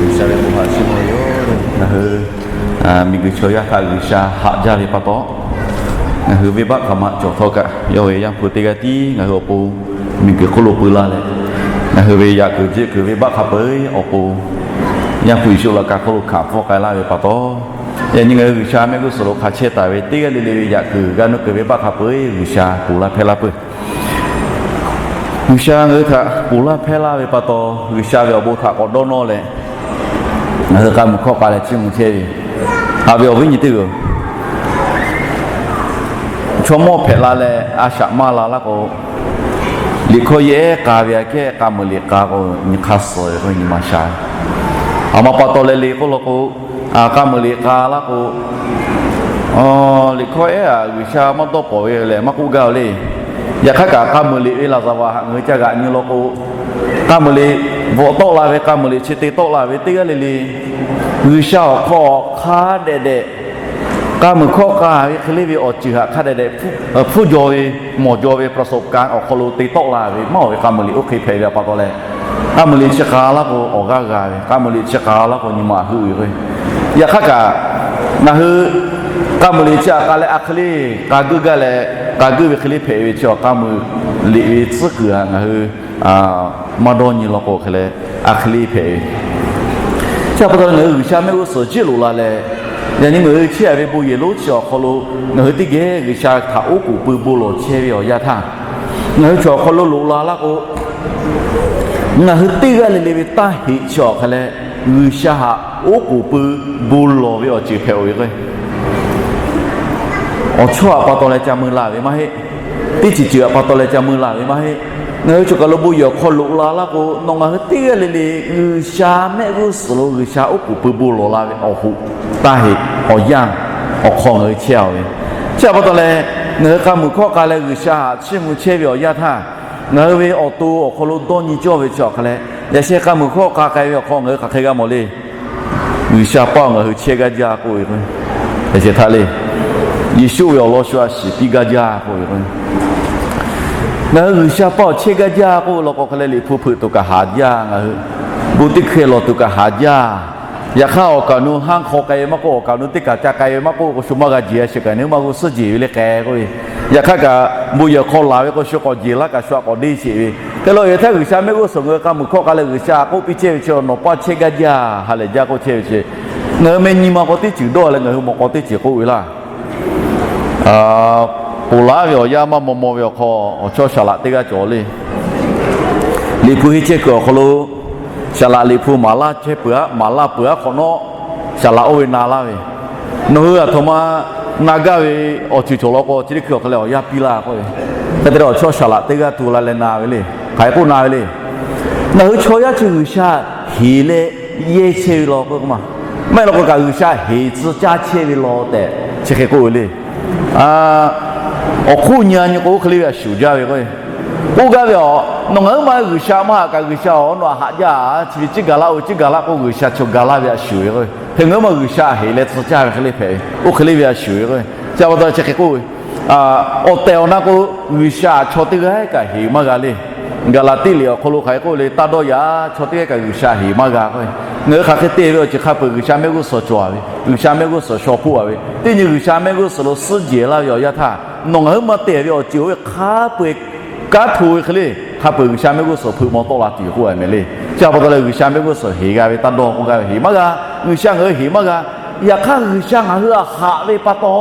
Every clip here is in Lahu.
G'uiˬsha ve bon htaꞈ chiˇ mvuh ve yoˬ. Ngaˬ hui miˬguiˬ chaw yaˇ htaꞈ G'uiˬsha haꞈ jaˇ ve pa taw, ngaˬ hui venˇbaˆ hk'aˬ ma cawˬ htawˇ kaꞈ, yawˇ ve Yaˇ hpu teˇ g'aˇ tiˉ ngaˬ hui awˬ pon miˬguiˬ hk'oˆ lo peu la leh, ngaˬ hui ve yaꞈ kuiˬ jeˆ kuiˬ venˇbaˆ hk'a peu-eˬ awˬ pon Yaˇ hpu Yeˍsuˆ laꞈ ka hk'oˆ lo hkanˍ pfuhˇ k'ai laˇ ve pa taw, yaꞈ nyi ngaˬ hui G'uiˬsha mehˆ g'uˇ suhˍ lo hk'a chehˇ taˍ ve teˇ g'aˇ le le ve yaꞈ kuiˬ g'aˇ nuˇ kuiˬ venˇbaˆ hk'a peu-eˬ G'uiˬsha ponˬ laˇ hpehˇ laˇ peuˬ. G'uiˬsha ngaˬ hui htaꞈ ponˬ laˇ hpehˇ laˇ ve pa taw, G'uiˬsha ve awˬ bon htaꞈ k'awꞈ dawˇ nawˇ leh, ngaˬ hui k'a muiˬ hkawˇ k'a leh chiˇ mvuh chehˇ ve, haꞈ ve awˬ viˉ nyi teˇ g'aˇ, chaw mawˇ hpehꞈ la leh a shaꞈ maˇ la laˇ k'o, liꞈ hkawˇ yehˬ ehˉ k'a ve aꞈ kehˉ k'a muiˬ liꞈ k'a k'o, nyi hk'aˇ suh ve k'o nyi ma sha ve. Aˬ ma pa taw leh le k'oˆ law k'o, k'a muiˬ liꞈ k'a laˇ k'o, liꞈ hkawˇ ehˉ aꞈ G'uiˬsha maˇ dawˇ pawˍ ve lehˬ maˇ k'oˆ gaˇ ve le. Yaꞈ hk'aˇ kaꞈ k'a muiˬ liꞈ ve laˍzaˍ vaꞈ htaꞈ ngaˬ hui ca g'aꞈ nyi law k'o, k'a muiˬ liꞈ bvuhꞈ tawˆ la ve, k'a muiˬ liꞈ chi te tawˆ la ve teˇ g'aˇ le le, G'uiˬsha awˬ hk'aw hk'a dehꞈ dehꞈ k'a muiˬ hkawˇ k'a ve hk'e le ve awˬ ceuˬ htaꞈ hk'a dehꞈ dehꞈ hpfuhˇ jaw ve, mawˬ jaw ve ประสบการณ์ awˬ hk'aw lo te tawˆ la ve maˇ awˬ ve k'a muiˬ liꞈ oˇ hk'e hpehꞈ ve pa taw leh, k'a muiˬ liꞈ chi k'a laˇ k'o awˬ g'aˇ g'a ve, k'a muiˬ liꞈ chi k'a laˇ k'o nyi ma heuˆ ve k'o, yaꞈ hk'aˇ kaꞈ ngaˬ hui k'a muiˬ liꞈ chi htaꞈ k'a leh a hk'e le k'a guiˇ gaˇ leh, k'a guiˇ ve hk'e le hpehꞈ ve chi awˬ k'a muiˬ liꞈ ve tcuhˉ kuiˬ htaꞈ ngaˬ hui maˇ dawˇ nyi law k'o hk'e leh a hk'e le hpehꞈ ve. Chi pa taw leh ngaˬ hui G'uiˬsha mehˆ g'uˇ suhˍ jiˆ loꞈ la leh, yaꞈ nyi ngaˬ hui chehˇ ve bon yehˬ lonˉ chi awˬ hk'aw lo ngaˬ hui teˇ geh G'uiˬsha htaꞈ oˉ k'oˍ pui bon lawˬ chehˇ ve awˬ yanˇ htaˇ, ngaˬ hui chaw awˬ hk'aw lo loꞈ la laˇ k'o, ngaˬ hui teˇ g'aˇ le le ve taˇ heꞈ chi awˬ hk'a leh G'uiˬsha htaꞈ oˉ k'oˍ pui bon lawˬ ve awˬ ceuˬ hpehꞈ-oˬ ve k'o, awˬ chawˇ htaꞈ pa taw leh ca mui la ve maˇ heˆ. Teˇ ceuˬ ceuˬ htaꞈ pa taw leh ca mui la ve maˇ heˆ. Ngaˬ hui chaw kaˬ lo bon yehˬ awˬ hk'aw loꞈ la laˇ k'o, nawˬ ngaˬ hui teˇ g'aˇ le le G'uiˬsha mehˆ g'uˇ suhˍ lo G'uiˬsha oˉ k'oˍ pui bon lawˬ la ve awˬ hoꞈ taˇ heꞈ awˬ yanˇ awˬ hk'aw ngaˬ hui chehˇ-a ve. Chi htaꞈ pa taw leh, ngaˬ hui k'a muiˬ hkawˇ k'a leh G'uiˬsha htaꞈ chiˇ mvuh chehˇ ve awˬ yanˇ htaˇ, ngaˬ hui ve awˬ to awˬ hk'aw lo dawˇ nyi cawˇ ve chi awˬ hk'a leh, yaꞈ sheh k'a muiˬ hkawˇ k'a k'ai ve awˬ hk'aw ngaˬ hui hk'aˬ hk'e g'a mawˬ le. G'uiˬsha paˇ-oˬ, ngaˬ hui chehˇ gaˇ jaˇ k'oˆ ve k'o, yaꞈ sheh htaˇ le, Yeˍsuˆ ve awˬ lawn shu a shiˍ piˇ gaˇ jaˇ k'oˆ ve k'o, ngaˬ hui G'uiˬsha paˇ-oˬ, chehˇ gaˇ jaˇ k'oˆ ve law k'o hk'a leh, Liꞈ hpu hpeuꞈ tuˬ kaꞈ haˍ jaˇ, ngaˬ hui bon teˇ hkeh lawˬ tuˬ kaꞈ haˍ jaˇ. Yaꞈ hk'aˇ awˬ kaˍ awˬ nu haˉ hk'aw k'ai ve maˇ k'oˆ, awˬ kaˍ awˬ nu teˇ kaꞈ ca k'ai ve maˇ k'oˆ, k'o shu maˇ g'a jeˬ a sheˍ kaꞈ nawˬ maˇ g'uˇ suhˉ jeˬ ve le k'ai k'oˆ ve. Yaꞈ hk'aˇ kaꞈ bon yehˬ hk'aw laˬ ve k'o shu k'awꞈ jeˬ laˇ kaꞈ shu htaꞈ k'awꞈ deˇ sheˍ ve. Hk'e lo yaꞈ htaˇ G'uiˬsha mehˆ g'uˇ suhˍ ngaˬ hui k'a muiˬ hkawˇ k'a leh G'uiˬsha k'oˆ piˇ chehˇ ve chi, Nawˬ paˇ chehˇ gaˇ jaˇ, ha lehˬ jaˇ k'oˆ chehˇ ve chi, ngaˬ hui meh nyi ma k'aw teˇ ceuˬ dawˇ leh ngaˬ hui mawˬ k'aw teˇ ceuˬ k'oˆ ve laˇ. Ponˬ laˇ ve awˬ yanˇ maˇ maw maw ve awˬ hk'aw, awˬ chawˇ Saˍlaꞈ teˇ g'aˇ cawˬ le. Liꞈ hpu henˇ chehˇ kuiˬ awˬ hk'aw lo, Saˍlaꞈ liꞈ hpu maˍ laˇ chehˇ peuˬ aˉ, maˍ laˇ peuˬ aˉ hk'awꞈ nawˉ, Saˍlaꞈ oˇ ve na laˇ ve, Nawˬ hui aˬ htoꞈ ma na gaˇ ve awˬ ceuˬ cawˬ law k'o, chi teˇ hkui awˬ hk'a leh awˬ yanˇ piˇ laˇ k'oˆ ve. Hk'e te leh awˬ chawˇ Saˍlaꞈ teˇ g'aˇ tu la leh na ve le. Hk'aˬ hk'e k'oˆ na ve le. Ngaˬ hui chaw yaˇ chi G'uiˬsha heˍ leh yehˇ chehˇ ve law k'oˆ ma. Maˇ heˆ law k'o kaꞈ G'uiˬsha heˍ tcuh caˇ chehˇ ve law tehꞈ chi hk'e k'oˆ ve le. Awˬ hk'oˆ nyi a nyi k'o oˇ hk'e le ve a shuˍ jaˇ ve k'o, k'oˆ gaˇ ve a, nawˬ ngaˬ huiˉ ma G'uiˬsha maˇ haꞈ kaꞈ G'uiˬsha awˬ nawˬ htaꞈ haꞈ jaˇ, chi ve ciˉ gaˬ laˇ-oˬ, ciˉ gaˬ laˇ k'oˆ G'uiˬsha chi gaˬ laˇ ve a shuˍ ve k'o, hk'e ngaˬ huiˉ ma G'uiˬsha heˍ leh tcuh caˇ ve hk'e le hpehꞈ ve, oˇ hk'e le ve a shuˍ ve k'o, chi pa taw chi hk'e k'oˆ ve, awˬ tehˬ awˬ na k'o, G'uiˬsha chaw teˇ g'aˇ kaꞈ heˍ maˇ g'a le. Gaˍlaˍtiˆ liꞈ awˬ hk'aw lo hk'aˬ hk'e k'oˆ le, taˇ dawˇ yaꞈ, chaw teˇ g'aˇ kaꞈ G'uiˬsha heˍ maˇ g'a k'o, ngaˬ hui hk'aˬ hk'e te ve awˬ ceuˬ hk'a peuˬ G'uiˬsha mehˆ g'uˇ suhˍ cawˬ-a ve, G'uiˬsha mehˆ g'uˇ suhˍ shaw hpoˆ-a ve, teˇ nyi G'uiˬsha mehˆ g'uˇ suhˍ lo suhˉ jehˬ laˇ ve awˬ yanˇ htaˇ, nawˬ ngaˬ huiˉ ma te ve awˬ ceuˬ oˇ ve hk'a peu-eˬ kanˉ hto ve hk'e le, hk'a peu-eˬ G'uiˬsha mehˆ g'uˇ suhˍ hpeuꞈ maw tawˆ la tuˬ yoˬ k'oˆ a meh le. Chi pa taw leh G'uiˬsha mehˆ g'uˇ suhˍ heˍ g'a ve taˇ dawˇ k'oˆ gaˇ ve heˍ maˇ g'a. G'uiˬsha ngaˬ hui heˍ maˇ g'a. Yaꞈ hk'aˇ G'uiˬsha ngaˬ hui htaꞈ haꞈ ve pa taw,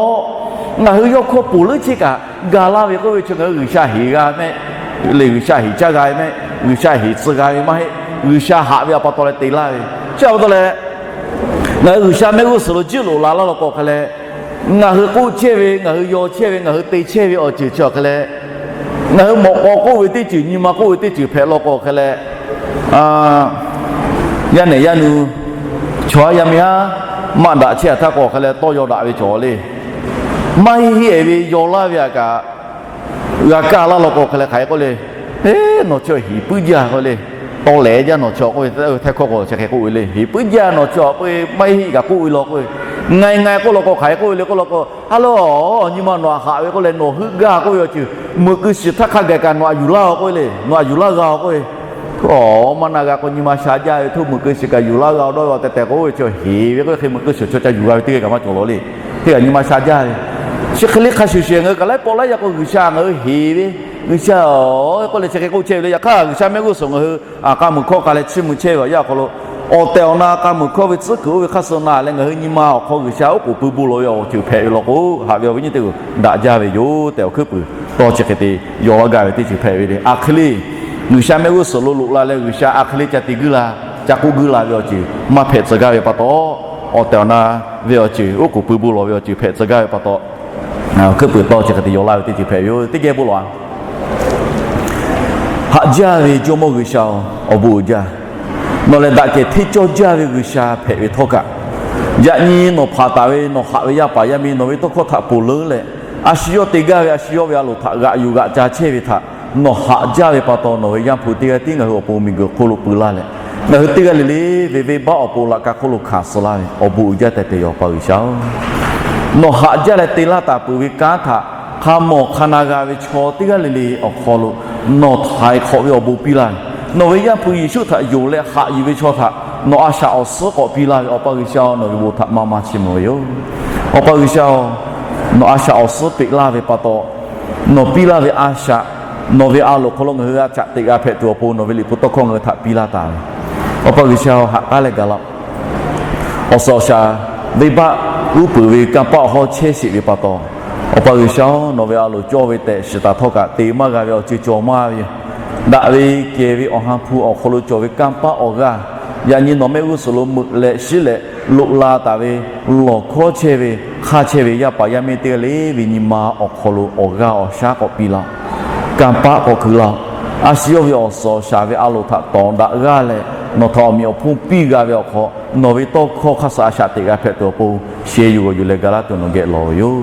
Ngaˬ hui yawˇ hkawˇ ponˬ leuˉ chehˇ kaꞈ ga laˇ ve k'oˆ ve chi ngaˬ hui G'uiˬsha heˍ g'a mehˆ, leh G'uiˬsha heˍ caˇ g'a ve mehˆ, G'uiˬsha heˍ tcuh g'a ve maˇ heˆ. G'uiˬsha haꞈ ve awˬ pa taw leh te laˇ ve. Chi awˬ pa taw leh, ngaˬ hui G'uiˬsha mehˆ g'uˇ suhˍ lo jiˇ loꞈ la laˇ law k'o hk'e leh, ngaˬ hui k'oˆ chehˇ ve, ngaˬ hui yaw chehˇ ve, ngaˬ hui te chehˇ ve awˬ ceuˬ chi awˬ hk'e leh, ngaˬ hui mawꞈ k'aw k'oˆ ve teˇ ceuˬ, nyi ma k'oˆ ve teˇ ceuˬ hpehꞈ law k'o hk'e leh, yaˇ nehˬ yaˇ nu, chaw haˉ yaˇ miˇ haˉ maˇ daꞈ chehˇ a htaˇ k'o hk'e leh tawˇ yaw daꞈ ve cawˬ le. Maˇ heˆ heˆ ve yaw laˇ ve aꞈ kaꞈ g'a kaˇ laˇ law k'o hk'e leh hk'aˬ hk'e k'oˆ le. Eˬ, nawˬ chi heˍ puiˉ jaˇ k'oˆ le. Tawˇ lehˬ jaˇ nawˬ chi k'oˆ ve, htaiˇ hkawˇ k'o chi hk'e k'oˆ ve le. Heˍ puiˉ jaˇ nawˬ chi k'oˆ ve, maˇ heˆ heˆ kaꞈ k'oˆ ve law k'oˆ ve, nga nga k'oˆ law k'o hk'aˬ hk'e k'oˆ ve le k'oˆ law k'o, ha lo, nyi ma nawˬ aꞈ haꞈ ve k'oˆ leh nawˬ heuˆ gaˇ k'oˆ ve awˬ ceuˬ, meuꞈ keu shiˍ htaˇ hk'a gaˬ kaꞈ nawˬ aꞈ yuˬ laˇ a k'oˆ ve le. Nawˬ aꞈ yuˬ laˇ g'a a k'oˆ ve. Aˬ, maˇ na g'a k'o nyi ma sha jaˇ ve, htoˇ meuꞈ keu shiˍ kaꞈ yuˬ laˇ g'a dawˇ ve awˬ tehˬ tehˬ k'oˆ ve chi heˍ ve k'o hk'e meuꞈ keu shiˍ chaw ca yuˬ g'a ve teˇ g'aˇ kaꞈ maˇ cawˬ law le. Hk'e kaꞈ nyi ma sha jaˇ ve. Chi hk'e le hk'a shuˍ shuˍ ngaˬ hui kaꞈ laiˉ pawˆ laiˉ yaˇ k'o G'uiˬsha ngaˬ hui heˍ ve, G'uiˬsha-oˬ k'oˆ leh chi hk'e k'oˆ chehˇ ve le. Yaꞈ hk'aˇ G'uiˬsha mehˆ g'uˇ suhˍ ngaˬ hui a k'a muiˬ hkawˇ k'a leh chiˇ mvuh chehˇ ve awˬ yanˇ awˬ hk'aw lo, awˬ tehˬ awˬ na k'a muiˬ hkawˇ ve tcuhˉ kuiˬ oˇ ve hk'aˇ suh na leh ngaˬ hui nyi ma awˬ hk'aw G'uiˬsha oˉ k'oˍ pui bon lawˬ ve awˬ ceuˬ hpehꞈ ve law k'o, haꞈ ve awˬ viˉ nyi teˇ g'uˬ daꞈ jaˇ ve yoˬ tehꞈ awˬ hkuiˉ puiˍ tawˇ chi hk'e te yaw laˇ gaˇ ve teˇ ceuˬ hpehꞈ ve le. Aˬ hk'e le, G'uiˬsha mehˆ g'uˇ suhˍ lo loꞈ la leh G'uiˬsha aˬ hk'e le ca te guiˇ la, ca k'oˆ guiˇ la ve awˬ ceuˬ maˇ hpehꞈ tcuh gaˇ ve pa taw, awˬ tehˬ awˬ na ve awˬ ceuˬ oˉ k'oˍ pui bon lawˬ ve awˬ ceuˬ hpehꞈ tcuh gaˇ ve pa taw, awˬ hkuiˉ puiˍ tawˇ chi hk'e te yaw laˇ ve teˇ ceuˬ hpehꞈ ve yoˬ. Teˇ geh bon lawˬ-a. Haꞈ jaˇ ve Jawˇmawˇ G'uiˬsha-oˬ, awˬ bon uiˍ jaˇ. Nawˬ lehˬ daꞈ kehˬ hteˇ cawˇ jaˇ ve G'uiˬsha hpehꞈ ve htawˇ kaꞈ, yaꞈ nyi nawˬ hpanˍ taˍ ve nawˬ haꞈ ve yaˇ paˍ yaˇ miˇ nawˬ ve tawˇ hkawˇ htaꞈ ponˬ leuˉ leh, a shu yawˇ te gaˇ ve a shu yawˇ ve a loˍ htaꞈ g'aꞈ yuˬ g'aꞈ ca chehˇ ve htaꞈ nawˬ haꞈ jaˇ ve pa taw, nawˬ ve Yaˇ hpu teˇ g'aˇ tiˉ ngaˬ hui awˬ pon miˬguiˬ hk'oˆ lo peu laˇ leh, ngaˬ hui teˇ g'aˇ le le ve venˇbaˆ awˬ pon laꞈ ka hk'oˆ lo hkanˍ suh laˇ ve awˬ bon uiˍ jaˇ tehꞈ te yoˬ, Awˬ pa G'uiˬsha-oˬ. Nawˬ haꞈ jaˇ leh te laˇ taˍ peuˬ ve kanˉ htaꞈ hk'a mawˬ hk'a na g'a ve chaw teˇ g'aˇ le le awˬ hk'aw lo nawˬ htaiˍ hk'awꞈ ve awˬ bon piˇ laˇ ve, nawˬ ve Yaˇ hpu Yeˍsuˆ htaꞈ yonˍ leh haꞈ yuˬ ve chaw htaꞈ nawˬ a shaꞈ awˬ suhˉ k'awꞈ piˇ laˇ ve Awˬ pa G'uiˬsha-oˬ, nawˬ ve bon htaꞈ maˇ maˇ chiˇ mvuh ve yoˬ. Awˬ pa G'uiˬsha-oˬ, nawˬ a shaꞈ awˬ suhˉ peꞈ laˇ ve pa taw, nawˬ piˇ laˇ ve a shaꞈ nawˬ ve a loˍ hk'aw lo ngaˬ hui a shaꞈ teꞈ g'a hpehꞈ tuˬ awˬ pon nawˬ ve liꞈ hpu tawˇ hkawˇ ngaˬ hui htaꞈ piˇ laˇ taˍ ve, Awˬ pa G'uiˬsha-oˬ, ha k'aˉ leh gaˬ laˇ-oˬ. Awˬ suhˍ awˬ shaˍ venˇbaˆ uˉ peunˍ ve kanˇ paˆ awˬ hawˉ chehˇ sheˍ ve pa taw, Awˬ pa G'uiˬsha-oˬ, nawˬ ve a loˍ cawˇ ve tehꞈ shiˍ taˍ htawˇ kaꞈ te maˇ g'a ve awˬ ceuˬ cawˬ maˇ ve yoˬ. Daꞈ ve kehˬ ve awˬ ha hpu awˬ hk'aw lo cawˬ ve kanˇ paˆ awˬ g'aˇ, yaꞈ nyi nawˬ mehˆ g'uˇ suhˍ lo meuꞈ leh shiˉ leh loꞈ la taˍ ve, lawˬ hkawˇ chehˇ ve, hk'aˇ chehˇ ve yaˇ paˍ yaˇ miˇ teˇ g'aˇ le ve nyi ma awˬ hk'aw lo awˬ g'aˇ awˬ shaˉ k'awꞈ piˇ laˇ-oˬ. Kanˇ paˆ k'awꞈ kuiˬ laˇ-oˬ. A shu yawˇ ve awˬ suhˍ awˬ shaˍ ve a loˍ htaꞈ tawˍ daꞈ g'aˇ leh, nawˬ htaꞈ awˬ meꞈ awˬ hponˇ piˇ g'a ve awˬ hk'aw, nawˬ ve tawˇ hkawˇ hk'aˇ suh a shaꞈ teꞈ g'a hpehꞈ tuˬ awˬ pon, sheh yuˬ g'awˬ yuˬ leh ga laˇ tuˬ nawˬ geh lawˬ ve yoˬ.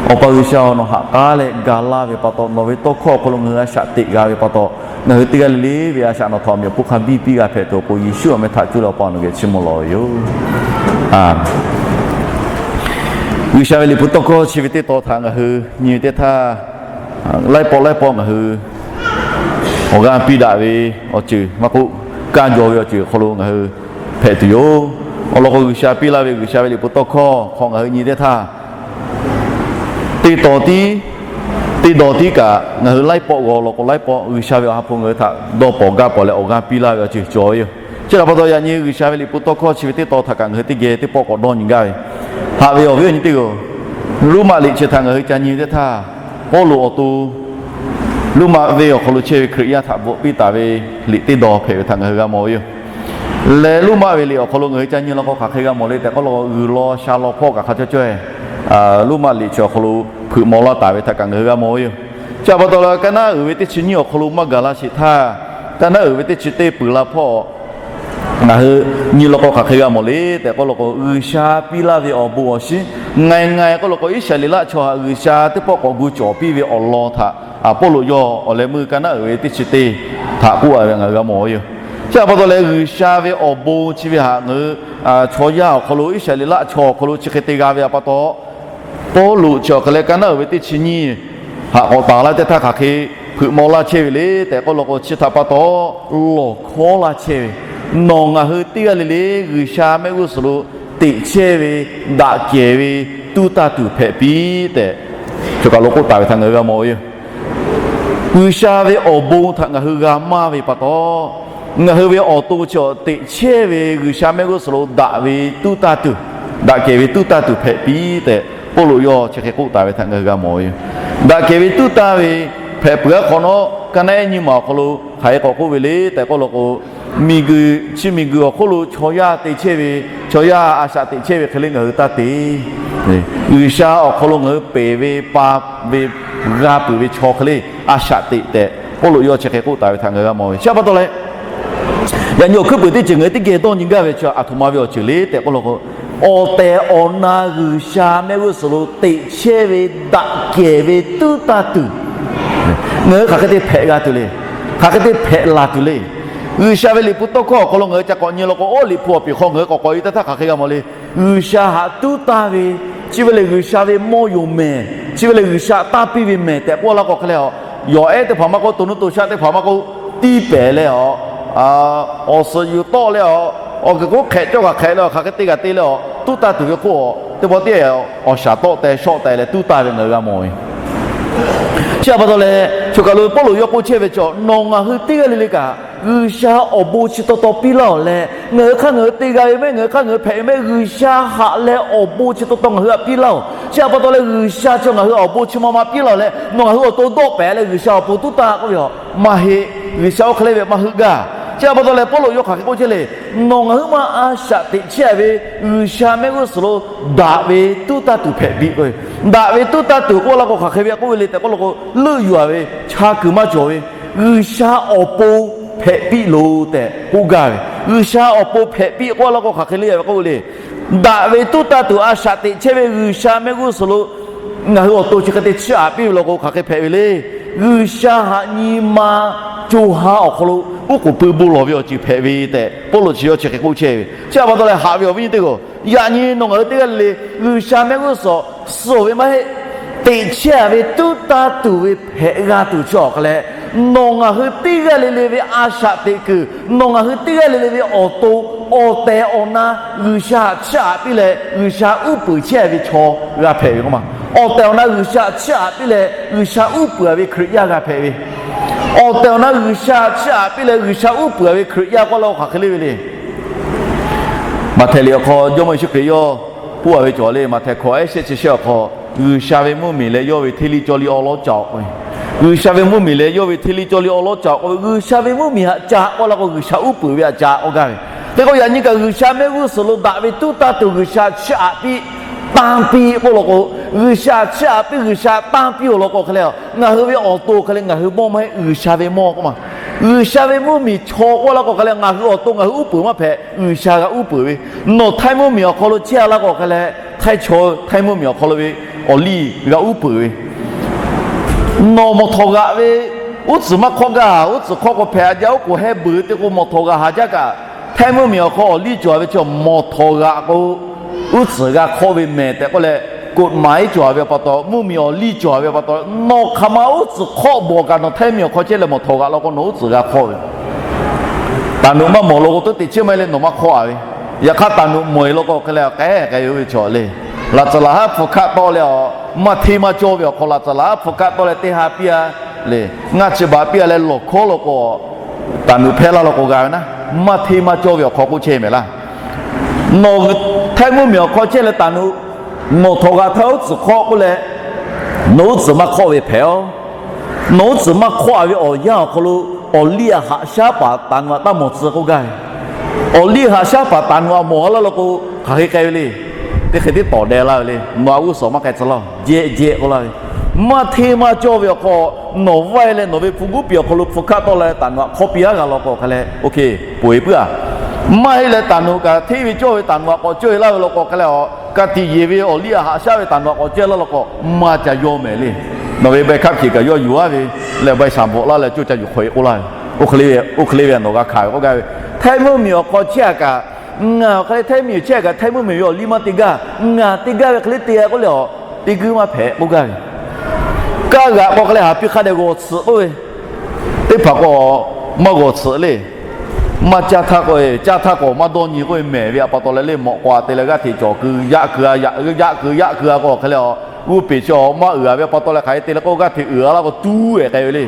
Awˬ pa G'uiˬsha-oˬ, nawˬ ha k'aˉ leh ga laˇ ve pa taw, nawˬ ve tawˇ hkawˇ awˬ hk'aw lo ngaˬ hui a shaꞈ teꞈ g'a ve pa taw, ngaˬ hui teˇ g'aˇ le le ve a shaꞈ nawˬ htaꞈ awˬ meꞈ awˬ hponˇ hk'a biˇ piˇ g'a hpehꞈ tuˬ awˬ pon, Yeˍsuˆ awˬ meh htaꞈ cuˇ leh Awˬ pa nawˬ geh chiˇ mvuh lawˬ ve yoˬ. G'uiˬsha ve liꞈ hpu tawˇ hkawˇ chi ve teˇ tawn htaꞈ ngaˬ hui nyi ve teˇ htaˇ, laiˉ pawˆ laiˉ pawˆ ngaˬ hui awˬ g'aˇ piˇ daꞈ ve awˬ ceuˬ maˇ k'oˆ, kaˇ jaw ve awˬ ceuˬ awˬ hk'aw lo ngaˬ hui hpehꞈ tuˬ yoˬ. Awˬ lawn k'o, G'uiˬsha piˇ laˇ ve G'uiˬsha ve liꞈ hpu tawˇ hkawˇ hk'aw ngaˬ hui nyi teˇ htaˇ, teˇ tawn tiˉ, teˇ daw tiˉ kaꞈ ngaˬ hui laiˉ pawˆ g'aw law k'o, laiˉ pawˆ G'uiˬsha ve awˬ ha hpu ngaˬ hui htaꞈ dawˇ pawnˍ gaˇ pawnˍ leh awˬ g'aˇ piˇ laˇ ve awˬ ceuˬ cawˬ ve yoˬ. Chi htaꞈ pa taw, yaꞈ nyi G'uiˬsha ve liꞈ hpu tawˇ hkawˇ chi ve teˇ tawn htaꞈ kaꞈ ngaˬ hui teˇ geh teˇ pawˆ k'awꞈ dawˇ nyi gaˇ ve, haꞈ ve awˬ viˉ awˬ nyi teˇ g'aˇ-oˬ, Roˉmaꞈ liꞈ chi htaꞈ ngaˬ hui ca nyi teˇ htaˇ, Pawˇluꞈ awˬ to Roˉmaꞈ venˇ awˬ hk'aw lo chehˇ ve Hkriꞈ yaˇ htaꞈ bvuhꞈ piˇ taˍ ve liꞈ teˇ daw hpehꞈ ve htaꞈ ngaˬ hui g'a mawˬ ve yoˬ. Leh Roˉmaꞈ ve liꞈ awˬ hk'aw lo ngaˬ hui ca nyi law k'o, hk'aˬ hk'e g'a mawˬ le tehꞈ k'oˆ law k'o, g'uiˬ law sha law hpawˇ kaꞈ hk'a cawˇ cawˇ-e, Roˉmaꞈ liꞈ chi awˬ hk'aw lo hpeuꞈ maw laˇ taˍ ve htaꞈ kaꞈ ngaˬ hui g'a mawˬ ve yoˬ. Chi htaꞈ pa taw leh, kaˇ naˉ uiˍ ve teˇ chi nyiˇ awˬ hk'aw lo maˇ gaˬ la sheˍ htaˇ, kaˇ naˉ uiˍ ve teˇ chi teˇ peuˬ la hpawˇ ngaˬ hui nyi law k'o, hk'aˬ hk'e g'a mawˬ le tehꞈ k'oˆ law k'o, G'uiˬsha piˇ laˇ ve awˬ bon awˬ shiˉ, ngaˬ ngaˬ k'oˆ law k'o, Iˉsaˍreˍlaˆ chaw htaꞈ G'uiˬsha teˇ pawˆ k'awꞈ gu cawˬ piˇ ve awˬ lawn htaꞈ Pawˇluꞈ yawˇ awˬ leh meuˇ kaˇ naˉ uiˍ ve teˇ chi teˇ htaꞈ k'oˆ ve ngaˬ hui g'a mawˬ ve yoˬ. Chi htaꞈ pa taw leh, G'uiˬsha ve awˬ bon chi ve htaꞈ ngaˬ hui chaw yaˇ awˬ hk'aw lo, Iˉsaˍreˍlaˆ chaw awˬ hk'aw lo chi hk'e te g'a ve htaꞈ pa taw, Pawˇluꞈ chi awˬ hk'e leh kaˇ naˉ uiˍ ve teˇ chi nyiˇ haꞈ k'awꞈ taˍ laˇ teˇ htaˇ, hk'aˬ hk'e hpeuꞈ maw laˇ chehˇ ve le tehꞈ k'oˆ law k'o, chi htaꞈ pa taw lawˬ hkawˉ laˇ chehˇ ve, nawˬ ngaˬ hui teˇ g'aˇ le le G'uiˬsha mehˆ g'uˇ suhˍ lo teꞈ chehˇ ve, daꞈ kehˬ ve, tuˉ taˇ tuˬ hpehꞈ piˇ tehꞈ, choˬ kaˬ lo k'oˆ taˍ ve htaꞈ ngaˬ hui g'a mawˬ ve yoˬ. G'uiˬsha ve awˬ bon htaꞈ ngaˬ hui g'a maˇ ve pa taw, ngaˬ hui ve awˬ to chi teꞈ chehˇ ve G'uiˬsha mehˆ g'uˇ suhˍ lo daꞈ ve tuˉ taˇ tuˬ, daꞈ kehˬ ve tuˉ taˇ tuˬ hpehꞈ piˇ tehꞈ, Pawˇluꞈ yawˇ chi hk'e k'oˆ taˍ ve htaꞈ ngaˬ hui g'a mawˬ ve yoˬ. Daꞈ kehˬ ve tuˉ taˇ ve hpehꞈ peuˬ-a hk'awꞈ nawˉ, ka naˆ ehˉ nyiˇ maˬ awˬ hk'aw lo hk'aˬ hk'e k'awꞈ k'oˆ ve le tehꞈ k'oˆ law k'o, miˬguiˬ chi miˬguiˬ awˬ hk'oˆ lo chaw yaˇ te chehˇ ve, chaw yaˇ a shaꞈ teꞈ chehˇ ve hk'e le ngaˬ hui taˇ te. G'uiˬsha awˬ hk'aw lo ngaˬ hui peˬ ve, pa ve, g'a peuˬ ve chaw hk'e le a shaꞈ teꞈ tehꞈ Pawˇluꞈ yawˇ chi hk'e k'oˆ taˍ ve htaꞈ ngaˬ hui g'a mawˬ ve. Chi pa taw leh, yaꞈ nyi awˬ hkuiˉ puiˍ teˇ ceuˬ ngaˬ hui teˇ geh dawˇ nyi gaˇ ve chi aˬ htoꞈ ma ve awˬ ceuˬ le tehꞈ k'oˆ law k'o, awˬ tehˬ awˬ na G'uiˬsha mehˆ g'uˇ suhˍ lo teꞈ chehˇ ve daꞈ kehˬ ve tuˉ taˇ tuˬ, ngaˬ hui hk'aˬ hk'e te hpehꞈ g'a tuˬ le. Hk'aˬ hk'e te hpehꞈ laˬ tuˬ le. G'uiˬsha ve liꞈ hpu tawˇ hkawˇ awˬ hk'aw lo ngaˬ hui ca k'awꞈ nyi law k'o, awˉ liꞈ hpu awˬ peˍ hk'aw ngaˬ hui k'awꞈ k'awꞈ e teˇ htaˇ hk'aˬ hk'e g'a mawˬ le. G'uiˬsha haꞈ tuˉ taˇ ve, chi ve lehˬ G'uiˬsha ve mawˇ yoˬ mehˬ, chi ve lehˬ G'uiˬsha tanˇ piˇ ve mehˬ tehꞈ k'oˆ laˇ k'o hk'e leh, yawˬ ehˉ teˇ hpaˍ maˇ k'oˆ, to nuˇ to shaˆ teˇ hpaˍ maˇ k'oˆ, tiˇ pehˍ leh a, awˬ suhˍ yuˬ tawˆ leh a, awˬ kuiˬ k'oˆ hk'ehꞈ cawˇ kaꞈ hk'ehꞈ leh a, hk'aˬ hk'e te kaꞈ te leh a, tuˉ taˇ tuˬ ve hk'oˆ a, teˇ pawˆ tiˉ awˬ shaˍ tawˆ teh shawˆ teh leh tuˉ taˇ ve ngaˬ hui g'a mawˬ ve. Chi pa taw leh, choˬ kaˬ lo Pawˇluꞈ yawˇ k'oˆ chehˇ ve chaw, nawˬ ngaˬ hui teˇ g'aˇ le le kaꞈ G'uiˬsha awˬ bon chi taw taw piˇ laˇ-oˬ leh, ngaˬ hui hk'aˇ ngaˬ hui te g'a ve mehˆ, ngaˬ hui hk'aˇ ngaˬ hui hpehꞈ ve mehˆ, G'uiˬsha haꞈ leh awˬ bon chi taw taw ngaˬ hui htaꞈ piˇ laˇ-oˬ. Chi pa taw leh G'uiˬsha chi ngaˬ hui awˬ bon chi ma ma piˇ laˇ-oˬ leh, nawˬ ngaˬ hui awˬ to dawˆ pehˍ leh G'uiˬsha awˬ pon tuˉ taˇ k'oˆ ve a, maˇ heˆ. G'uiˬsha oˇ hk'e le ve maˇ heuˆ gaˇ. Chi pa taw leh Pawˇluꞈ yawˇ hk'aˬ hk'e k'oˆ chehˇ le, nawˬ ngaˬ hui maˇ a shaꞈ teꞈ chehˇ ve G'uiˬsha mehˆ g'uˇ suhˍ lo daꞈ ve tuˉ taˇ tuˬ hpehꞈ piˇ k'o, daꞈ ve tuˉ taˇ tuˬ k'oˆ laˇ k'o hk'aˬ hk'e ve k'oˆ ve le tehꞈ k'oˆ law k'o, leuˆ yuˬ-a ve, cha kuiˬ maˇ cawˬ ve, G'uiˬsha awˬ pon hpehꞈ piˇ loˬ tehꞈ k'oˆ gaˇ ve. G'uiˬsha awˬ pon hpehꞈ piˇ k'oˆ laˇ k'o hk'aˬ hk'e le ve k'oˆ ve le, daꞈ ve tuˉ taˇ tuˬ a shaꞈ teꞈ chehˇ ve G'uiˬsha mehˆ g'uˇ suhˍ lo ngaˬ hui awˬ to chi hk'e te chiˇ aꞈ piˇ ve law k'o hk'aˬ hk'e hpehꞈ ve le. G'uiˬsha haꞈ nyi ma co ha awˬ hk'aw lo oˉ k'oˍ pui bon lawˬ ve awˬ ceuˬ hpehꞈ ve tehꞈ Pawˇluꞈ chi yawˇ chi hk'e k'oˆ chehˇ ve. Chi pa taw leh haꞈ ve awˬ viˉ nyi teˇ g'aˇ, yaꞈ nyi nawˬ ngaˬ hui teˇ g'aˇ le le G'uiˬsha mehˆ g'uˇ suhˍ suh ve maˇ heˆ, teꞈ chehˇ-a ve tuˉ taˇ tuˬ ve hpehꞈ g'a tuˬ chi awˬ hk'aw leh, nawˬ ngaˬ hui teˇ g'aˇ le le ve a shaꞈ teꞈ kuiˬ, nawˬ ngaˬ hui teˇ g'aˇ le le ve awˬ to, awˬ tehˬ awˬ na G'uiˬsha chiˇ aꞈ piˇ leh G'uiˬsha uˉ peunˍ chehˇ ve chaw g'a hpehꞈ ve k'o ma. Awˬ tehˬ awˬ na G'uiˬsha chiˇ aꞈ piˇ leh G'uiˬsha uˉ peunˍ ve Hkriꞈ yaˇ g'a hpehꞈ ve, awˬ tehˬ awˬ na G'uiˬsha chiˇ aꞈ piˇ leh G'uiˬsha uˉ peunˍ ve Hkriꞈ yaˇ k'oˆ laˇ k'o hk'aˬ hk'e le ve le. Maꞈhtehˍ liꞈ awˬ hk'aw Jawˇmawˇ Yeˍsuˆ Hkriꞈ yawˇ k'oˆ-a ve cawˬ le, Maꞈhtehˍ hkawꞈ ehˉ shehˆ chi shehˆ awˬ hk'aw, G'uiˬsha ve mvuhˇmiˬ leh yawˇ ve hteˇ liˇ cawˇ liˇ awˉ lawˉ ca-oˬ k'o, G'uiˬsha ve mvuhˇmiˬ leh yawˇ ve hteˇ liˇ cawˇ liˇ awˉ lawˉ ca-oˬ k'oˆ ve, G'uiˬsha ve mvuhˇmiˬ haꞈ ca k'oˆ laˇ k'o G'uiˬsha uˉ peunˍ ve haꞈ ca k'oˆ gaˇ ve. Hk'e k'o yaꞈ nyi kaꞈ G'uiˬsha mehˆ g'uˇ suhˍ lo daꞈ ve tuˉ taˇ tuˬ G'uiˬsha chiˇ aꞈ piˇ, tanˇ piˇ k'oˆ law k'o, G'uiˬsha chiˇ aꞈ piˇ G'uiˬsha tanˇ piˇ-oˬ law k'o hk'e le, ngaˬ hui ve awˬ to hk'e le ngaˬ hui mawˇ maˇ heˆ, G'uiˬsha ve mawˇ k'oˆ ma. G'uiˬsha ve mvuhˇmiˬ chaw k'oˆ laˇ k'o hk'e le ngaˬ hui awˬ to ngaˬ hui uˉ peunˍ maˇ hpehꞈ, G'uiˬsha g'a uˉ peunˍ ve. Nawˬ htaiˇ mvuhˇmiˬ awˬ hk'aw lo chehˇ-a laˇ k'o hk'e le, htaiˇ chaw htaiˇ mvuhˇmiˬ awˬ hk'aw lo ve awˬ liˇ g'a uˉ peunˍ ve. Nawˬ mawˬ htawˍ g'aꞈ ve, uˉ tcuhˍ maˇ hk'awˆ gaˇ, uˉ tcuhˍ hk'awˆ k'o hpehꞈ a jaˇ, oˉ k'oˍ heh beuˬ te k'o mawˬ htawˍ g'aꞈ haˍ jaˇ kaꞈ, htaiˇ mvuhˇmiˬ awˬ hk'aw awˬ liˇ cawˬ ve chi mawˬ htawˍ g'aꞈ k'o, uˉ tcuhˍ g'a hk'awˆ ve mehˬ tehꞈ k'oˆ leh, กฎหมาย cawˬ ve pa taw, mvuhˇmiˬ awˬ liˇ cawˬ ve pa taw, nawˬ hk'aˬ ma uˉ tcuhˍ hk'awˆ bawˬ kaꞈ nawˬ htaiˇ mvuhˇmiˬ awˬ hk'aw chehˇ leh mawˬ htawˍ g'aꞈ law k'o nawˬ uˉ tcuhˍ g'a hk'awˆ ve. Taˍ nuꞈ maˇ mawˬ law k'o tuˉ te chiˇ maˇ heˆ leh nawˬ maˇ hk'awˆ-a ve. Yaꞈ hk'aˇ taˍ nuꞈ mawˬ-e law k'o hk'e le k'ehˉ k'ai ve chaw le. Laˍzaˍlaˍ haˉ hpu hkaˆ tawˆ leh a, maˇ hteˇ maˇ cawˇ ve awˬ hk'aw Laˍzaˍlaˍ haˉ hpu hkaˆ tawˆ leh teˇ ha piˇ-a le, ngaˇ chi baꞈ piˇ-a leh lawˬ hkawˉ law k'o, taˍ nuꞈ hpehˇ laˇ law k'o g'a ve naˉ, maˇ hteˇ maˇ cawˇ ve awˬ hk'aw k'oˆ chehˇ mehˍ laˇ. Nawˬ htaiˇ mvuhˇmiˬ awˬ hk'aw chehˇ leh taˍ nuꞈ mawˬ htawˍ g'aꞈ htaˇ uˉ tcuhˍ hk'awˆ k'oˆ leh, nawˬ uˉ tcuhˍ maˇ hk'awˆ ve hpehꞈ-oˬ. Nawˬ uˉ tcuhˍ maˇ hk'awˆ-a ve awˬ yanˇ awˬ hk'aw lo, awˬ liˇ aꞈ haꞈ shaˉ paˍ taˍ nuꞈ aꞈ taˇ mawˬ tcuh k'oˆ gaˇ ve. Awˬ liˇ haꞈ shaˉ paˍ taˍ nuꞈ aꞈ mawˬ laˇ law k'o, hk'aˬ hk'e k'ai ve le. Teˇ hk'e tiˉ tawˍ deh laˇ ve le. Nawˬ aꞈ g'uˇ suhˍ maˇ k'ai tcuh laˇ, jehˆ jehˆ k'oˆ laˇ ve. Maˇ hteˇ maˇ cawˇ ve awˬ hk'aw, nawˬ vaiˇ leh nawˬ ve hpu guˉ piˍ awˬ hk'aw lo hpu hkaˆ tawˆ la leh taˍ nuꞈ aꞈ hk'awˆ piˇ-a g'a law k'o hk'e leh, OK, poˬ-e puiˉ-a. Maˇ heˆ leh taˍ nuꞈ kaꞈ hteˇ ve cawˇ ve taˍ nuꞈ aꞈ k'awꞈ cawˇ-e laˇ ve law k'o hk'e leh a, ka tiꞈ yeˬ ve awˬ liˇ aꞈ haꞈ shaˉ ve taˍ nuꞈ aꞈ k'awꞈ cawˇ-e laˇ law k'o, maˇ ca yawˇ mehˍ le. Nawˬ ve ใบขับขี่ kaꞈ yawˇ yuˬ-a ve, leh ใบสั่งบอก laˇ leh cawˇ ca yuˬ hk'awꞈ-e k'oˆ laˇ ve. Oˇ hk'e le ve, oˇ hk'e le ve nawˬ g'a hkanˍ ve k'oˆ gaˇ ve. Htaiˇ mvuhˇmiˬ awˬ hk'aw chehˇ-a kaꞈ, ngaˬ awˬ hk'e le htaiˇ miˬ chehˇ-a kaꞈ htaiˇ mvuhˇmiˬ ve awˬ liˇ maˇ te gaˇ, ngaˬ te gaˇ ve hk'e le te-a k'oˆ leh a, teˇ guiˇ maˇ hpehꞈ k'oˆ gaˇ ve. Kaˇ g'aꞈ k'o hk'e leh haˍ piˇ hk'a dehꞈ g'awˬ tsuhꞈ k'oˆ ve, teˇ hpaˍ k'o maˇ g'awˬ tsuhꞈ le. Maˇ caˇ htaˇ k'o, caˇ htaˇ k'o maˇ dawˇ nyi k'oˆ ve mehˍ ve a pa taw leh le mawꞈ k'aw a te leh g'aˇ hteꞈ cawˬ keu yaꞈ keu a, yaꞈ keu yaꞈ keu a k'o hk'e leh a, g'uˇ peˬ chi a maˇ uiˍ-a ve a pa taw leh hk'aˬ hk'e te leh k'o g'aˇ hteꞈ uiˍ-a laˇ k'o tuˉ-ehˍ k'ai ve le.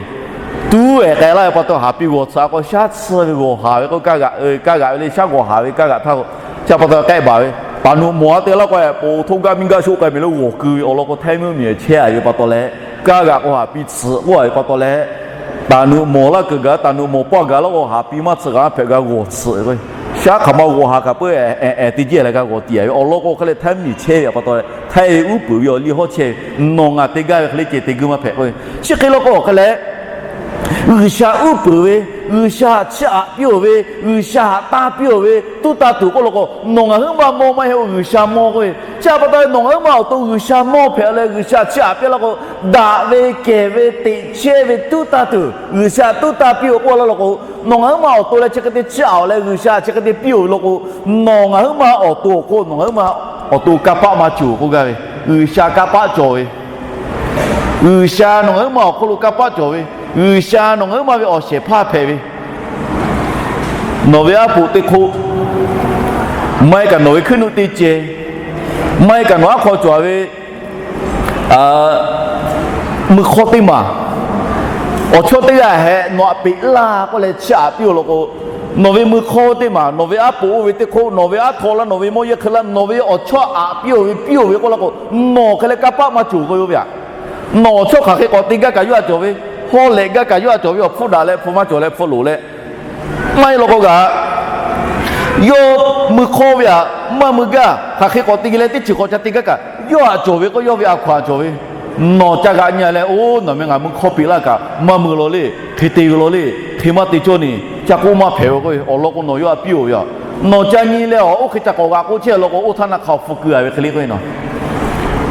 Tuˉ-ehˍ k'ai laˇ ve pa taw haˍ piˇ g'awˬ tsuhꞈ-a k'o shaˉ tsuhˇ ve g'awˬ haˍ ve k'o kaˇ g'aꞈ, kaˇ g'aꞈ ve le shaˉ g'awˬ haˍ ve kaˇ g'aꞈ htaˇ k'o, chi a pa taw k'ehˆ baˬ ve Taˍ nuꞈ mawˬ a te laˇ k'o, poˬ htoˇ gaˇ miˇ gaˇ shoˆ k'ai meh lo g'awˬ keu ve awˬ lawn k'o, htaiˇ mvuhˇmiˬ chehˇ a ve pa taw leh, kaˇ g'aꞈ k'o haˍ piˇ tsuhꞈ k'oˆ a ve pa taw leh, taˍ nuꞈ mawˬ laˇ kuiˬ gaˬ, taˍ nuꞈ mawˬ paˇ gaˬ laˇ k'o, haˍ piˇ maˇ tsuhꞈ g'aꞈ hpehꞈ g'a g'awˬ tsuhꞈ k'o, shaˉ hk'aˬ ma g'awˬ haˍ kaꞈ peuˬ, eˍ eˍ te jehˇ leh g'a g'awˬ tiˍ a ve awˬ lawn k'o, hk'e leh htaiˇ mvuhˇmiˬ chehˇ ve pa taw leh, htaiˇ ve uˉ peunˍ ve awˬ liˇ hawˉ chehˇ ve, nawˬ ngaˬ te gaˇ ve hk'e leh ceh te g'uiˇ maˇ hpehꞈ k'oˆ ve. Chi hk'e law k'o, hk'e leh G'uiˬsha uˉ peunˍ ve, G'uiˬsha chiˇ aꞈ piˇ-oˬ ve, G'uiˬsha haꞈ tanˇ piˇ-oˬ ve, tuˉ tanˇ tuˬ k'oˆ law k'o, nawˬ ngaˬ huiˉ ma mawˇ maˇ heˆ-oˬ, G'uiˬsha mawˇ k'oˆ ve. Chi pa taw leh nawˬ ngaˬ huiˉ ma awˬ to G'uiˬsha mawˇ hpehꞈ leh, G'uiˬsha chiˇ aꞈ piˇ laˇ k'o, daꞈ ve kehˬ ve teꞈ chehˇ ve tuˉ tanˇ tuˬ G'uiˬsha tuˉ tanˇ piˇ-oˬ k'oˆ laˇ law k'o, nawˬ ngaˬ huiˉ ma awˬ to leh chi hk'e te chiˇ aꞈ-oˬ leh G'uiˬsha chi hk'e te piˇ-oˬ ve law k'o, nawˬ ngaˬ huiˉ ma awˬ to awˬ hk'oˆ nawˬ ngaˬ huiˉ ma awˬ to kanˇ paˆ maˇ cawˬ k'oˆ gaˇ ve, G'uiˬsha kanˇ paˆ cawˬ ve, G'uiˬsha nawˬ ngaˬ huiˉ ma awˬ hk'oˆ lo kanˇ paˆ cawˬ ve, G'uiˬsha nawˬ ngaˬ huiˉ ma ve awˬ shehˍ hpaˇ hpehꞈ ve, nawˬ ve aˉ poꞈ teˇ hk'oˆ, maˇ heˆ kaꞈ nawˬ ve hkuiˉ nuˆ teˇ ceh, maˇ heˆ kaꞈ nawˬ aˉ hk'aw cawˬ ve mui hk'awˇ teˇ maˬ, awˬ chawˇ teˇ g'aˇ hehꞈ nawˬ aꞈ peꞈ laˇ k'oˆ leh chiˇ aꞈ piˇ-oˬ law k'o, nawˬ ve mui hk'awˇ teˇ maˬ, nawˬ ve aˉ poꞈ oˇ ve teˇ hk'oˆ, nawˬ ve aˉ hk'aw laˇ, nawˬ ve mawˇ yehˇ hk'e laˇ, nawˬ ve awˬ chawˇ aꞈ piˇ-oˬ ve piˇ-oˬ ve k'oˆ law k'o, nawˬ hk'e leh kanˇ paˆ maˇ cawˬ k'oˆ ve yoˬ ve aꞈ. Nawˬ awˬ chawˇ hk'aˬ hk'e k'awꞈ te gaˇ kaꞈ yawˇ aꞈ cawˬ ve, hawˉ lehꞈ gaˇ kaꞈ yawˇ aꞈ cawˬ ve, awˬ hpfuhˇ daꞈ leh hpu maˇ cawˬ leh hpfuhˇ loˍ leh, maˇ heˆ law k'o kaꞈ, yawˇ mui hk'awˇ ve aꞈ maˇ mui gaˇ, hk'aˬ hk'e k'awꞈ te leh teˇ ceuˬ k'awꞈ ca te gaˇ kaꞈ yawˇ aꞈ cawˬ ve k'o, yawˇ ve a hkaw-anˬ cawˬ ve, nawˬ ca g'aꞈ nyi leh, oˇ nawˬ meh ngaˬ mui hk'awˇ peꞈ laˇ kaꞈ maˇ mui law le, hk'e te ve law le, hk'e maˇ te cawˇ ni ca k'oˆ maˇ hpehꞈ ve k'o, awˬ lawn k'o nawˬ yawˇ aꞈ piˇ-oˬ ve aꞈ. Nawˬ ca nyi leh awˬ oˇ hk'e ca k'awꞈ g'aꞈ k'oˆ chehˇ law k'o, oˇ htaˇ na hk'a awˬ hpu keu-a ve hk'e le k'o, nawˬ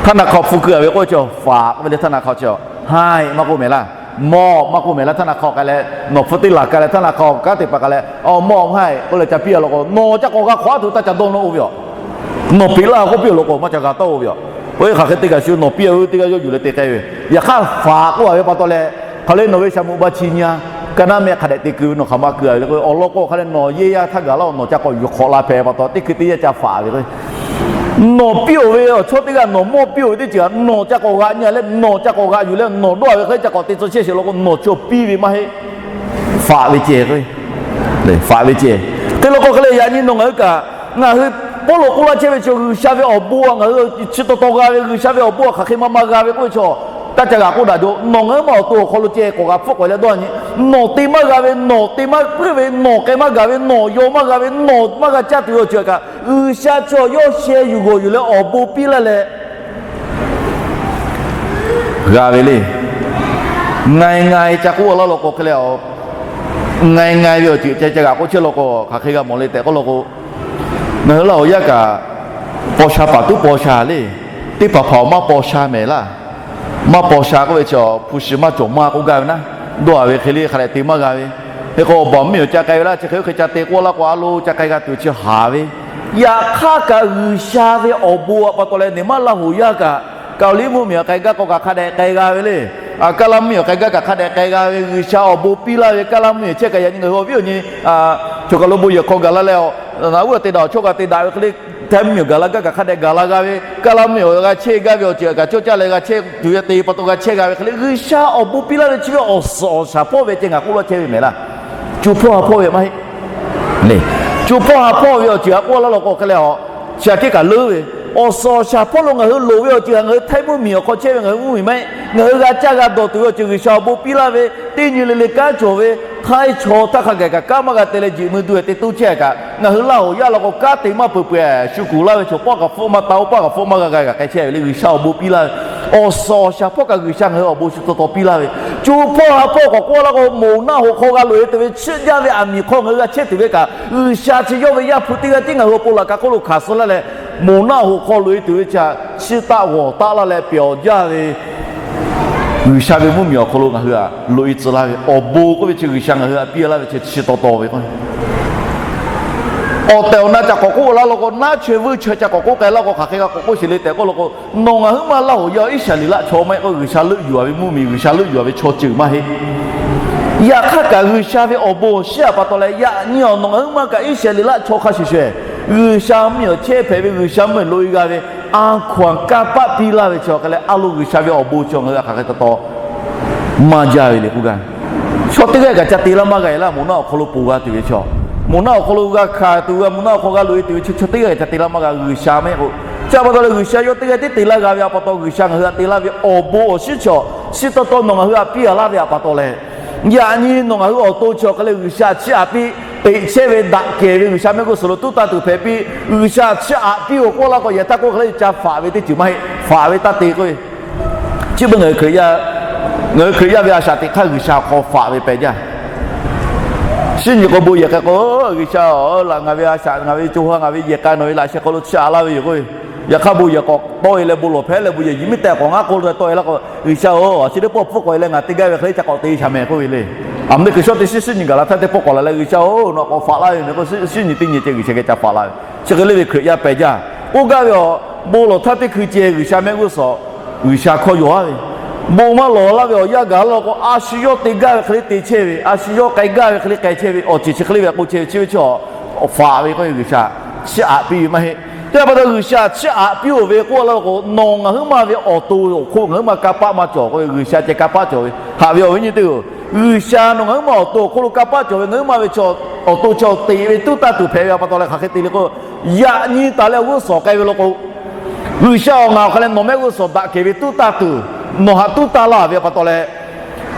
htaˇ na hk'a awˬ hpu keu-a ve k'o, chi hpaˍ k'oˆ ve le, htaˇ na hk'a chi haiˬ maˇ k'oˆ mehˍ laˇ, mawˬ maˇ k'oˆ mehˍ laˇ, htaˇ na hk'a k'ai leh, nawˬ hpfuhˇ teˇ laˬ k'ai leh htaˇ na hk'a kanˉ te paˍ k'ai leh, awˬ mawˬ haiˬ k'oˆ leh ca piˇ-a law k'o, nawˬ ca k'awꞈ g'a hk'awꞈ a tuˬ taˇ ca dawˇ nawˇ oˇ ve aꞈ. Nawˬ peꞈ laˇ k'oˆ piˇ-a law k'o, maˇ ca g'a tawˇ oˇ ve aꞈ. Oˇ hk'aˬ hk'e te kaꞈ shu nawˬ piˇ-a ve teˇ g'aˇ yawˇ yuˬ leh te k'ai ve, yaꞈ hk'aˇ hpaˍ k'oˆ-a ve pa taw leh, hk'aˬ le nawˬ ve shaˍ muꞈ ba chi nyi-a, ka naˉ mehˆ hk'a dehꞈ te keu ve nawˬ hk'aˬ ma keu-a ve le k'o, awˬ lawn k'o hk'a leh nawˬ yehˇ yaˇ htaˇ gaˬ laˇ-oˬ, nawˬ ca k'awꞈ yuˬ hk'awꞈ la hpehꞈ pa taw teˇ hkui teˇ yanˇ ca faˍ ve k'o, nawˬ piˇ-oˬ ve awˬ chawˇ teˇ g'aˇ nawˬ mawˇ piˇ-oˬ ve teˇ ceuˬ htaꞈ nawˬ ca k'awꞈ g'aꞈ nyi leh nawˬ ca k'awꞈ g'aꞈ yuˬ leh nawˬ dawˇ-a ve hk'e ca k'awꞈ te tcuh chehˇ sheˍ law k'o, nawˬ chaw piˇ ve maˇ heˆ. Faˍ ve ceh k'o, faˍ ve ceh. Hk'e law k'o hk'e leh yaꞈ nyi nawˬ ngaˬ hui kaꞈ, ngaˬ hui Pawˇluꞈ k'oˆ laˇ chehˇ ve chaw G'uiˬsha ve awˬ bon ngaˬ hui chi taw taw g'a ve, G'uiˬsha ve awˬ bon hk'aˬ hk'e ma ma g'a ve k'oˆ ve chaw, taˇ ca g'aꞈ k'oˆ daꞈ jaw. Nawˬ ngaˬ hui ma awˬ to awˬ hk'aw lo ceh k'awꞈ g'aꞈ hpfuhˆ k'awꞈ leh dawˇ nyi. Nawˬ te maˇ g'a ve, nawˬ te maˇ puiˉ ve, nawˬ k'ai maˇ gaˬ ve, nawˬ yaw maˇ g'a ve, nawˬ maˇ g'a caˇ tuˬ ve awˬ ceuˬ kaꞈ, G'uiˬsha chaw yawˇ sheh yuˬ g'awˬ yuˬ leh awˬ bon piˇ laˇ leh g'a ve le. Ngai ngai ca k'oˆ laˇ law k'o hk'e leh, ngai ngai ve awˬ ceuˬ ca ca g'aꞈ k'oˆ chehˇ law k'o, hk'aˬ hk'e g'a mawˬ le tehꞈ k'oˆ law k'o, ngaˬ hui Laˇ huˍ yaˇ kaꞈ, paw sha paˍ tuˉ paw sha le. Teˇ hpaˍ hpaˍ awˬ maˇ paw sha mehˍ laˇ. Maˇ paw sha k'oˆ ve chi hpu shi maˇ cawˬ maˇ k'oˆ gaˇ ve naˉ, dawˇ-a ve hk'e le hk'a dehꞈ te maˇ g'a ve. Hk'e k'o, awˬ baˬ mvuhˇmiˬ awˬ ca k'ai ve laˇ, chi hk'e oˇ hk'e ca te k'oˆ laˇ k'o, a lo ca k'ai g'a tuˬ chi haˍ ve. Yaꞈ hk'aˇ kaꞈ G'uiˬsha ve awˬ bon pa taw leh, neˬ maˇ Laˇ huˍ yaˇ kaꞈ Kaˍoˍliˇ mvuhˇmiˬ awˬ k'ai gaˇ k'o kaꞈ hk'a dehꞈ k'ai g'a ve le. Kaˇlaˇ mvuhˇmiˬ awˬ k'ai gaˇ kaꞈ hk'a dehꞈ k'ai g'a ve, G'uiˬsha awˬ bon piˇ laˇ ve Kaˇlaˇ mvuhˇmiˬ chehˇ kaꞈ yaꞈ nyi ngaˬ hui awˬ viˉ awˬ nyi, choˬ kaˬ lo bon yehˬ hk'aw gaˬ la leh, awˬ na uˉ te daꞈ awˬ chawˇ g'a te daꞈ ve hk'e le, htaiˇ mvuhˇmiˬ awˬ gaˬ la gaˇ kaꞈ hk'a dehꞈ gaˬ la g'a ve, Kaˇlaˇ mvuhˇmiˬ awˬ g'a chehˇ gaˇ ve awˬ ceuˬ kaꞈ cawˇ caˇ leh g'a chehˇ tuˬ ve te pa taw g'a chehˇ g'a ve hk'e le, G'uiˬsha awˬ bon piˇ laˇ ve chi ve awˬ suhˍ awˬ shaˍ hpawˇ ve ceh ngaˬ k'oˆ laˇ chehˇ ve mehˍ laˇ. Co hpawˇ ha hpawˇ ve maˇ heˆ. Leh, co hpawˇ ha hpawˇ ve awˬ ceuˬ htaꞈ k'oˆ laˇ law k'o hk'e leh, a chi aꞈ kehˉ kaꞈ leuˉ ve, awˬ suhˍ awˬ shaˍ hpawˇ lo ngaˬ hui loˍ ve awˬ ceuˬ htaꞈ ngaˬ hui htaiˇ mvuhˇmiˬ awˬ hk'aw chehˇ ve ngaˬ hui mvuhˇmiˬ maˇ heˆ. Ngaˬ hui g'a caˇ g'a dawˬ tuˬ ve awˬ ceuˬ G'uiˬsha awˬ bon piˇ laˇ ve, teˇ nyi le le kanˉ cawˬ ve, htaiˇ chaw htaˇ hk'a gaˬ kaꞈ kanˉ maˇ g'a te leh jiꞈ mui du-e te toˇ chehˇ kaꞈ, ngaˬ hui Laˇ huˍ yaˇ law k'o kanˉ te maˇ peuˬ peuˬ-e, shu kuˬ laˇ ve chaw paˇ kaꞈ hpfuhˆ maˇ ta-o, paˇ kaꞈ hpfuhˆ maˇ g'a g'a kaꞈ k'ai chehˇ ve le. G'uiˬsha awˬ bon piˇ laˇ ve, awˬ suhˍ awˬ shaˍ hpawˇ kaꞈ G'uiˬsha ngaˬ hui awˬ bon shu taw taw piˇ laˇ ve, co hpawˇ ha hpawˇ k'awꞈ k'oˆ laˇ k'o, moˬ naˆ hoꞈ hk'aw g'a loꞈ-e tuˬ ve chiˇ jaˇ ve aˬ miˍ hk'aw ngaˬ hui g'a chehˇ tuˬ ve kaꞈ, G'uiˬsha chi yawˇ ve Yaˇ hpu teˇ g'aˇ tiˉ ngaˬ hui awˬ pon laꞈ ka hk'oˆ lo hkanˍ suh laˇ leh, moˬ naˆ hoꞈ hk'aw loꞈ-e tuˬ ve chi htaꞈ chiˇ taˆ g'awˬ taˆ laˇ leh pyawˬ jaˇ ve G'uiˬsha ve mvuhˇmiˬ awˬ hk'aw lo ngaˬ hui htaꞈ loꞈ-e tcuh laˇ ve awˬ bon k'oˆ ve chi G'uiˬsha ngaˬ hui htaꞈ piˇ laˇ ve chi chi taw taw ve k'o, awˬ tehˬ awˬ na ca k'awꞈ k'oˆ laˇ law k'o, naˉ chaweh vuiˇ chaweh ca k'awꞈ k'oˆ k'ai laˇ k'o, hk'aˬ hk'e g'a k'awꞈ k'oˆ sheˍ le tehꞈ k'oˆ law k'o, nawˬ ngaˬ huiˉ ma Laˇ huˍ yaˇ Iˉsaˍreˍlaˆ chaw maˇ heˆ k'o, G'uiˬsha leuˆ yuˬ-a ve mvuhˇmiˬ, G'uiˬsha leuˆ yuˬ-a ve chaw ceuˬ maˇ heˆ. Yaꞈ hk'aˇ kaꞈ G'uiˬsha ve awˬ bon shiˉ-a pa taw leh, yaꞈ nyi awˬ nawˬ ngaˬ huiˉ ma kaꞈ Iˉsaˍreˍlaˆ chaw hk'a shuˍ shuˍ, G'uiˬsha mvuhˇmiˬ awˬ chehˇ hpehꞈ ve, G'uiˬsha mvuhˇmiˬ loꞈ-e g'a ve, a hkaw-anˬ kanˇ paˆ piˇ laˇ ve chi hk'e leh, a lo G'uiˬsha ve awˬ bon chi ngaˬ hui hk'aˬ hk'e taw taw maˇ jaˇ ve le k'oˆ gaˇ. Chaw teˇ g'aˇ kaꞈ ca te laˇ maˇ g'a-e laˇ, moˬ naˆ awˬ hk'aw lo poˬ g'a tuˬ ve chaw. Moˬ naˆ awˬ hk'aw lo g'a hkanˍ tuˬ, g'a moˬ naˆ awˬ hk'aw g'a loꞈ e tuˬ ve chi chaw teˇ g'aˇ htaꞈ te laˇ maˇ g'a, G'uiˬsha mehˆ k'o. Chi pa taw leh G'uiˬsha yawˇ teˇ g'aˇ tiˉ te laˇ g'a ve a pa taw, G'uiˬsha ngaˬ hui htaꞈ te laˇ ve awˬ bon awˬ shinˉ chaw chi taw taw nawˬ ngaˬ hui htaꞈ piˇ a laˇ ve a pa taw leh, yaꞈ nyi nawˬ ngaˬ hui awˬ to chi awˬ hk'aw leh G'uiˬsha chiˇ aꞈ piˇ teꞈ chehˇ ve daꞈ kehˬ ve G'uiˬsha mehˆ g'uˇ suhˍ lo tuˉ taˇ tuˬ hpehꞈ piˇ, G'uiˬsha chiˇ aꞈ piˇ-oˬ k'oˆ laˇ k'o, yehˬ htaˇ k'oˆ hk'e le ca faꞈ ve teˇ ceuˬ maˇ heˆ, faꞈ ve taˇ te k'oˆ ve. Chi beuꞈ ngaˬ hui Hkriꞈ yaˇ ve a shaꞈ teꞈ hk'aˇ G'uiˬsha awˬ hk'aw faꞈ ve pehˬ jaˇ. Shinˉ nyi k'o bon yehˬ k'ai k'o, G'uiˬsha-oˬ, laꞈ ngaˬ ve a shaꞈ, ngaˬ ve co ha, ngaˬ ve yehˬ k'ai nawˬ ve laꞈ sheh hk'aw lo chiˇ aꞈ laˇ ve yoˬ k'oˆ ve. Yaꞈ hk'aˇ bon yehˬ k'awꞈ tawˆ e leh bon lawˬ hpehꞈ leh bon yehˬ yiˍ miˉ tehꞈ k'awꞈ ngaˉ k'oˆ lo tawˆ e laˇ k'o, G'uiˬsha-oˬ, chi teˇ pawˆ hpfuhˆ k'awꞈ e leh ngaˬ te gaˇ ve hk'e le ca k'awꞈ te shaˍ mehˍ k'oˆ ve le. Aˬ meh Hkriꞈ shawˉ teˇ shinˉ shinˉ nyi gaˬ la htaˇ teˇ pawˆ k'awꞈ la leh, G'uiˬsha-oˬ, nawˬ k'awꞈ faꞈ laˇ ve mehˍ k'o, shinˉ nyi teˇ nyi ceh G'uiˬsha geh ca faꞈ laˇ ve. Chi hk'e le ve Hkriꞈ yaˇ pehˬ jaˇ. K'oˆ gaˇ ve awˬ bon lawˬ htaˇ teˇ hkui ceh G'uiˬsha mehˆ g'uˇ suhˍ G'uiˬsha hkawˇ yaw-a ve, bon maˇ lawˬ laˇ ve awˬ yanˇ gaˬ la k'o, a shu yawˇ te gaˇ ve hk'e le te chehˇ ve, a shu yawˇ k'ai gaˇ ve hk'e le k'ai chehˇ ve, awˬ ceuˬ chi hk'e le ve k'o chehˇ ve chi ve chi awˬ faꞈ ve k'oˆ ve G'uiˬsha chiˇ aꞈ piˇ ve maˇ heˆ. Chi pa taw G'uiˬsha chiˇ aꞈ piˇ-oˬ ve k'oˆ laˇ k'o, nawˬ ngaˬ huiˉ ma ve awˬ to awˬ hk'oˆ ngaˬ huiˉ ma kanˇ paˆ maˇ cawˬ k'oˆ ve, G'uiˬsha ceh kanˇ paˆ cawˬ ve. Haꞈ ve awˬ viˉ nyi teˇ-oˬ, G'uiˬsha nawˬ ngaˬ huiˉ ma awˬ to awˬ hk'oˆ lo kanˇ paˆ cawˬ ve, ngaˬ huiˉ ma ve chaw awˬ to chaw teꞈ ve tuˉ taˇ tuˬ hpehꞈ ve a pa taw leh hk'aˬ hk'e te le k'o, yaꞈ nyi taˍ leh awˬ g'uˇ suhˍ k'ai ve law k'o, G'uiˬsha-oˬ, ngaˬ awˬ hk'a leh nawˬ mehˆ g'uˇ suhˍ daꞈ kehˬ ve tuˉ taˇ tuˬ, nawˬ haꞈ tuˉ taˇ laˇ ve a pa taw leh,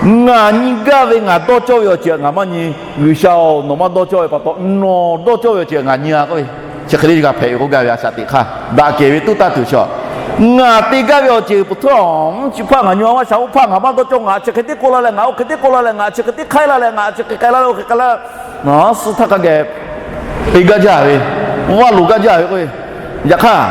ngaˬ nyi gaˇ ve ngaˬ dawˇ cawˇ ve awˬ ceuˬ ngaˬ maˇ nyi. G'uiˬsha-oˬ, nawˬ maˇ dawˇ cawˇ ve pa taw nawˬ dawˇ cawˇ ve awˬ ceuˬ ngaˬ nyi-a k'oˆ ve. Chi hk'e le g'a hpehꞈ ve k'oˆ gaˇ ve a shaꞈ teꞈ hk'aˇ daꞈ kehˬ ve tuˉ taˇ tuˬ chi, ngaˬ te gaˇ ve awˬ ceuˬ pfuhˍ htaˇ, chi hpaˇ ngaˬ nyi-a maˇ sha, oˇ hpaˇ ngaˬ maˇ dawˇ cawˇ, ngaˬ chi hk'e teˇ k'oˆ laˇ leh, ngaˬ oˇ hk'e teˇ k'oˆ laˇ leh, ngaˬ chi hk'e teˇ hk'aiˉ laˇ leh, ngaˬ chi hk'e k'ai laˇ leh, oˇ hk'e k'ai laˇ, suh htaˇ hk'a geh te gaˇ jaˇ ve, vaˇ loꞈ gaˇ jaˇ ve k'oˆ ve. Yaꞈ hk'aˇ,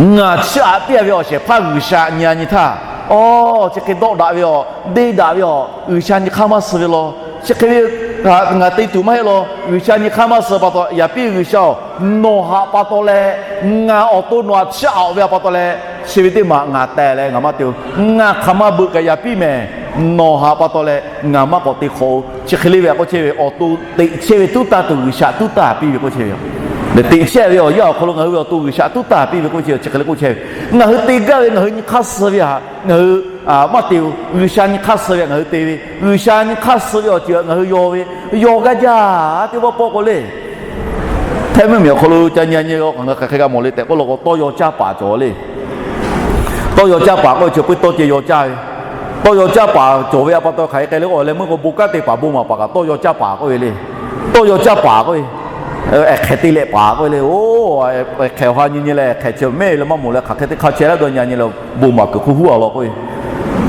ngaˬ chiˇ aꞈ piˇ-a ve awˬ shehˍ hpaˇ G'uiˬsha nyi-a nyi htaˇ, aˬ, chi hk'e dawˆ daꞈ ve awˬ, deˇ daꞈ ve awˬ, G'uiˬsha nyi hk'aˇ maˇ suh ve law. Chi hk'e ve ngaˬ te tuˬ maˇ heˆ law. G'uiˬsha nyi hk'aˇ maˇ suh pa taw, yaꞈ piˇ G'uiˬsha-oˬ, nawˬ haꞈ pa taw leh, ngaˬ awˬ to nawˬ haꞈ chiˇ aꞈ-oˬ ve a pa taw leh, chi ve teˇ maˬ ngaˬ tehˬ leh ngaˬ maˇ te-o. Ngaˬ hk'aˬ ma beuꞈ kaꞈ yaꞈ piˇ mehˍ. Nawˬ haꞈ pa taw leh ngaˬ maˇ k'awꞈ te hk'awꞈ-o. Chi hk'e le ve k'oˆ chehˇ ve, awˬ to teꞈ chehˇ ve tuˉ taˇ tuˬ G'uiˬsha tuˉ taˇ piˇ ve k'oˆ chehˇ ve. Teꞈ chehˇ ve awˬ yanˇ awˬ hk'aw lo ngaˬ hui ve awˬ to G'uiˬsha tuˉ taˇ piˇ ve k'oˆ chehˇ, chi hk'e le k'oˆ chehˇ ve. Ngaˬ hui te gaˇ ve ngaˬ hui nyi hk'aˇ suh ve htaꞈ ngaˬ hui maˇ te-o. G'uiˬsha nyi hk'aˇ suh ve htaꞈ ngaˬ hui te ve, G'uiˬsha nyi hk'aˇ suh ve awˬ ceuˬ htaꞈ ngaˬ hui yaw ve, yaw gaˇ jaˇ. Teˇ pawˆ pawˆ k'o le, Htaiˇ mvuhˇmiˬ awˬ hk'aw lo ca nyi nyi-a, ngaˬ hui hk'aˬ hk'e g'a mawˬ le tehꞈ k'oˆ law k'o, tawˇ yaw caˇ paˍ cawˬ le. Tawˇ yaw caˇ paˍ k'oˆ ve chi peuˬ tawˇ ceh yaw caˇ ve, tawˇ yaw caˇ paˍ cawˬ ve a pa taw hk'aˬ hk'e k'ai le k'o, awˬ leh meuˇ k'o bon kanˉ te paˍ bon maˍ paˍ kaꞈ tawˇ yaw caˇ paˍ k'oˆ ve le. Tawˇ yaw caˇ paˍ k'oˆ ve, hk'ehꞈ te leh paˍ k'oˆ ve le. Oˇ, hk'ehꞈ awˬ ha nyi nyi leh hk'ehꞈ chi mehˆ leh maˇ mawˬ leh hk'aˬ hk'e teˇ hk'a chehˇ laˇ dawˇ nyi nyi leh bon maˍ kuiˬ hk'oˆ huˉ-a law k'oˆ ve.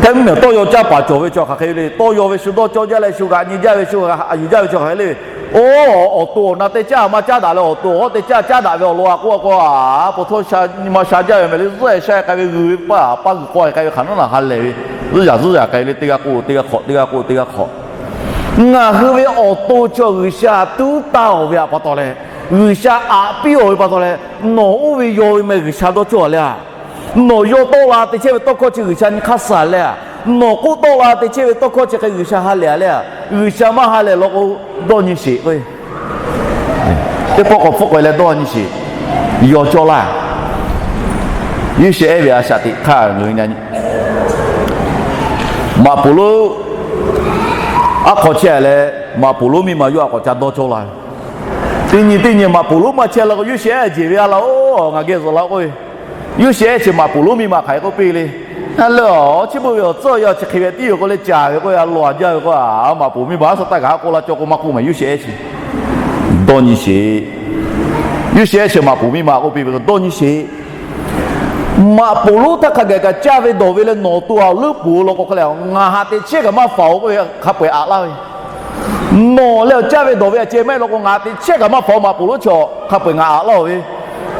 Htaiˇ mvuhˇmiˬ tawˇ yaw caˇ paˍ cawˬ ve chi hk'aˬ hk'e le, tawˇ yaw ve shu dawˇ cawˇ jaˇ leh shu g'aꞈ nyi jaˇ ve shu g'aꞈ yuˬ jaˇ ve chi hk'aˬ hk'e le. Oˇ, awˬ to awˬ na te caˇ maˇ caˉ daꞈ leh awˬ to awˬ hawˉ te caˇ caˉ daꞈ ve awˬ lawn a k'oˆ a k'o, a po htawˇ sha nyi ma sha jaˇ ve mehˍ le, zuhˇ-e sha-e k'ai ve g'uiˬ ve paˇ paˇ g'uiˬ k'aw-e k'ai ve hk'aˬ naˉ naˬ ha lehˬ ve, zuhˇ yaꞈ zuhˇ yaꞈ k'ai ve le, teˇ g'aˇ k'oˆ teˇ g'aˇ hk'awꞈ, teˇ g'aˇ k'oˆ teˇ g'aˇ hk'awꞈ. Ngaˬ hui ve awˬ to chaw G'uiˬsha tuˉ taˇ-oˬ ve a pa taw leh, G'uiˬsha aꞈ piˇ-oˬ ve pa taw leh, nawˬ oˇ ve yaw ve meh G'uiˬsha dawˇ cawˇ-a le a. Nawˬ yaw tawˆ la te chehˇ ve tawˇ hkawˇ chi G'uiˬsha nyi hk'aˇ suh-a le a. Nawˬ k'oˆ tawˆ la te chehˇ ve tawˇ hkawˇ chi hk'e G'uiˬsha ha lehˬ-a le a. G'uiˬsha maˇ ha lehˬ law k'o, dawˇ nyi sheˍ k'oˆ ve. Teˇ pawˆ k'awꞈ hpfuhˆ k'ai leh dawˇ nyi sheˍ. Yaw cawˇ laˇ. Yoˇsehꞈ ehˉ ve a shaꞈ teꞈ hk'aˇ ngaˬ hui nyi Maꞈ poˍ lonˉ aˉ hk'aw chehˇ leh, maꞈ poˍ lonˉ miˇ ma yawˇ a k'awꞈ ca dawˇ cawˇ la ve. Teˇ nyi teˇ nyi maꞈ poˍ lonˉ maˇ chehˇ la k'o, Yoˇsehꞈ ehˉ jeˬ ve a laˇ-oˬ, ngaˬ geh zuhꞈ la k'oˆ ve. Yoˇsehꞈ ehˉ chi maꞈ poˍ lonˉ miˇ ma hk'aˬ hk'e k'oˆ piˇ le. A le, awˬ chi beuꞈ ve awˬ tcuhˉ awˬ yanˇ chi hk'e ve tiˉ yoˬ k'oˆ leh caˍ ve k'oˆ ve, a law a jaˇ ve k'o, a maꞈ poˍ miˇ ma a shaꞈ taˇ kaꞈ haˉ k'oˆ laˇ cawˇ k'o maˇ k'oˆ mehˍ, Yoˇsehꞈ ehˉ chi dawˇ nyi sheˍ. Yoˇsehꞈ ehˉ chi maꞈ poˍ miˇ ma k'oˆ piˇ ve, dawˇ nyi sheˍ. Maꞈ poˍ lonˉ htaˇ hk'a gaˬ kaꞈ caˇ ve dawˬ ve leh nawˬ to a leuˉ poˬ law k'o hk'a leh, ngaˬ haꞈ teꞈ chehˇ kaꞈ maˇ faˍ-oˬ k'oˆ ve hk'a peu-eˬ aꞈ laˇ ve. Nawˬ leh awˬ caˇ ve dawˬ ve a ceh maˇ heˆ law k'o, ngaˬ teꞈ chehˇ kaꞈ maˇ faˍ-oˬ, maꞈ poˍ lonˉ chi hk'a peu-eˬ ngaˬ aꞈ laˇ-oˬ ve.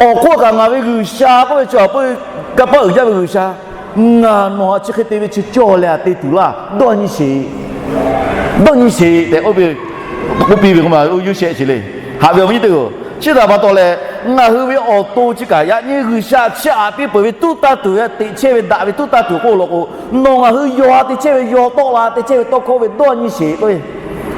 Awˬ hk'oˆ kaꞈ ngaˬ ve G'uiˬsha k'oˆ ve chi a peuˬ, kanˇ paˆ uiˍ jaˇ ve G'uiˬsha, ngaˬ nawˬ haꞈ chi hk'e te ve chi cawˇ leh a te tuˬ laˇ, dawˇ nyi sheˍ. Dawˇ nyi sheˍ tehꞈ k'oˆ piˇ ve k'o, Yoˇsehꞈ ehˉ chi le. Haꞈ ve awˬ viˉ nyi teˇ-oˬ, chi htaꞈ pa taw leh, ngaˬ hui ve awˬ to chi kaꞈ yaꞈ nyi G'uiˬsha chiˇ aꞈ piˇ peuˬ ve tuˉ taˇ tuˬ ve, teꞈ chehˇ ve daꞈ ve tuˉ taˇ tuˬ k'oˆ law k'o, nawˬ ngaˬ hui yaw a te chehˇ ve, yaw tawˆ la te chehˇ ve tawˇ hkawˇ ve dawˇ nyi sheˍ k'oˆ ve,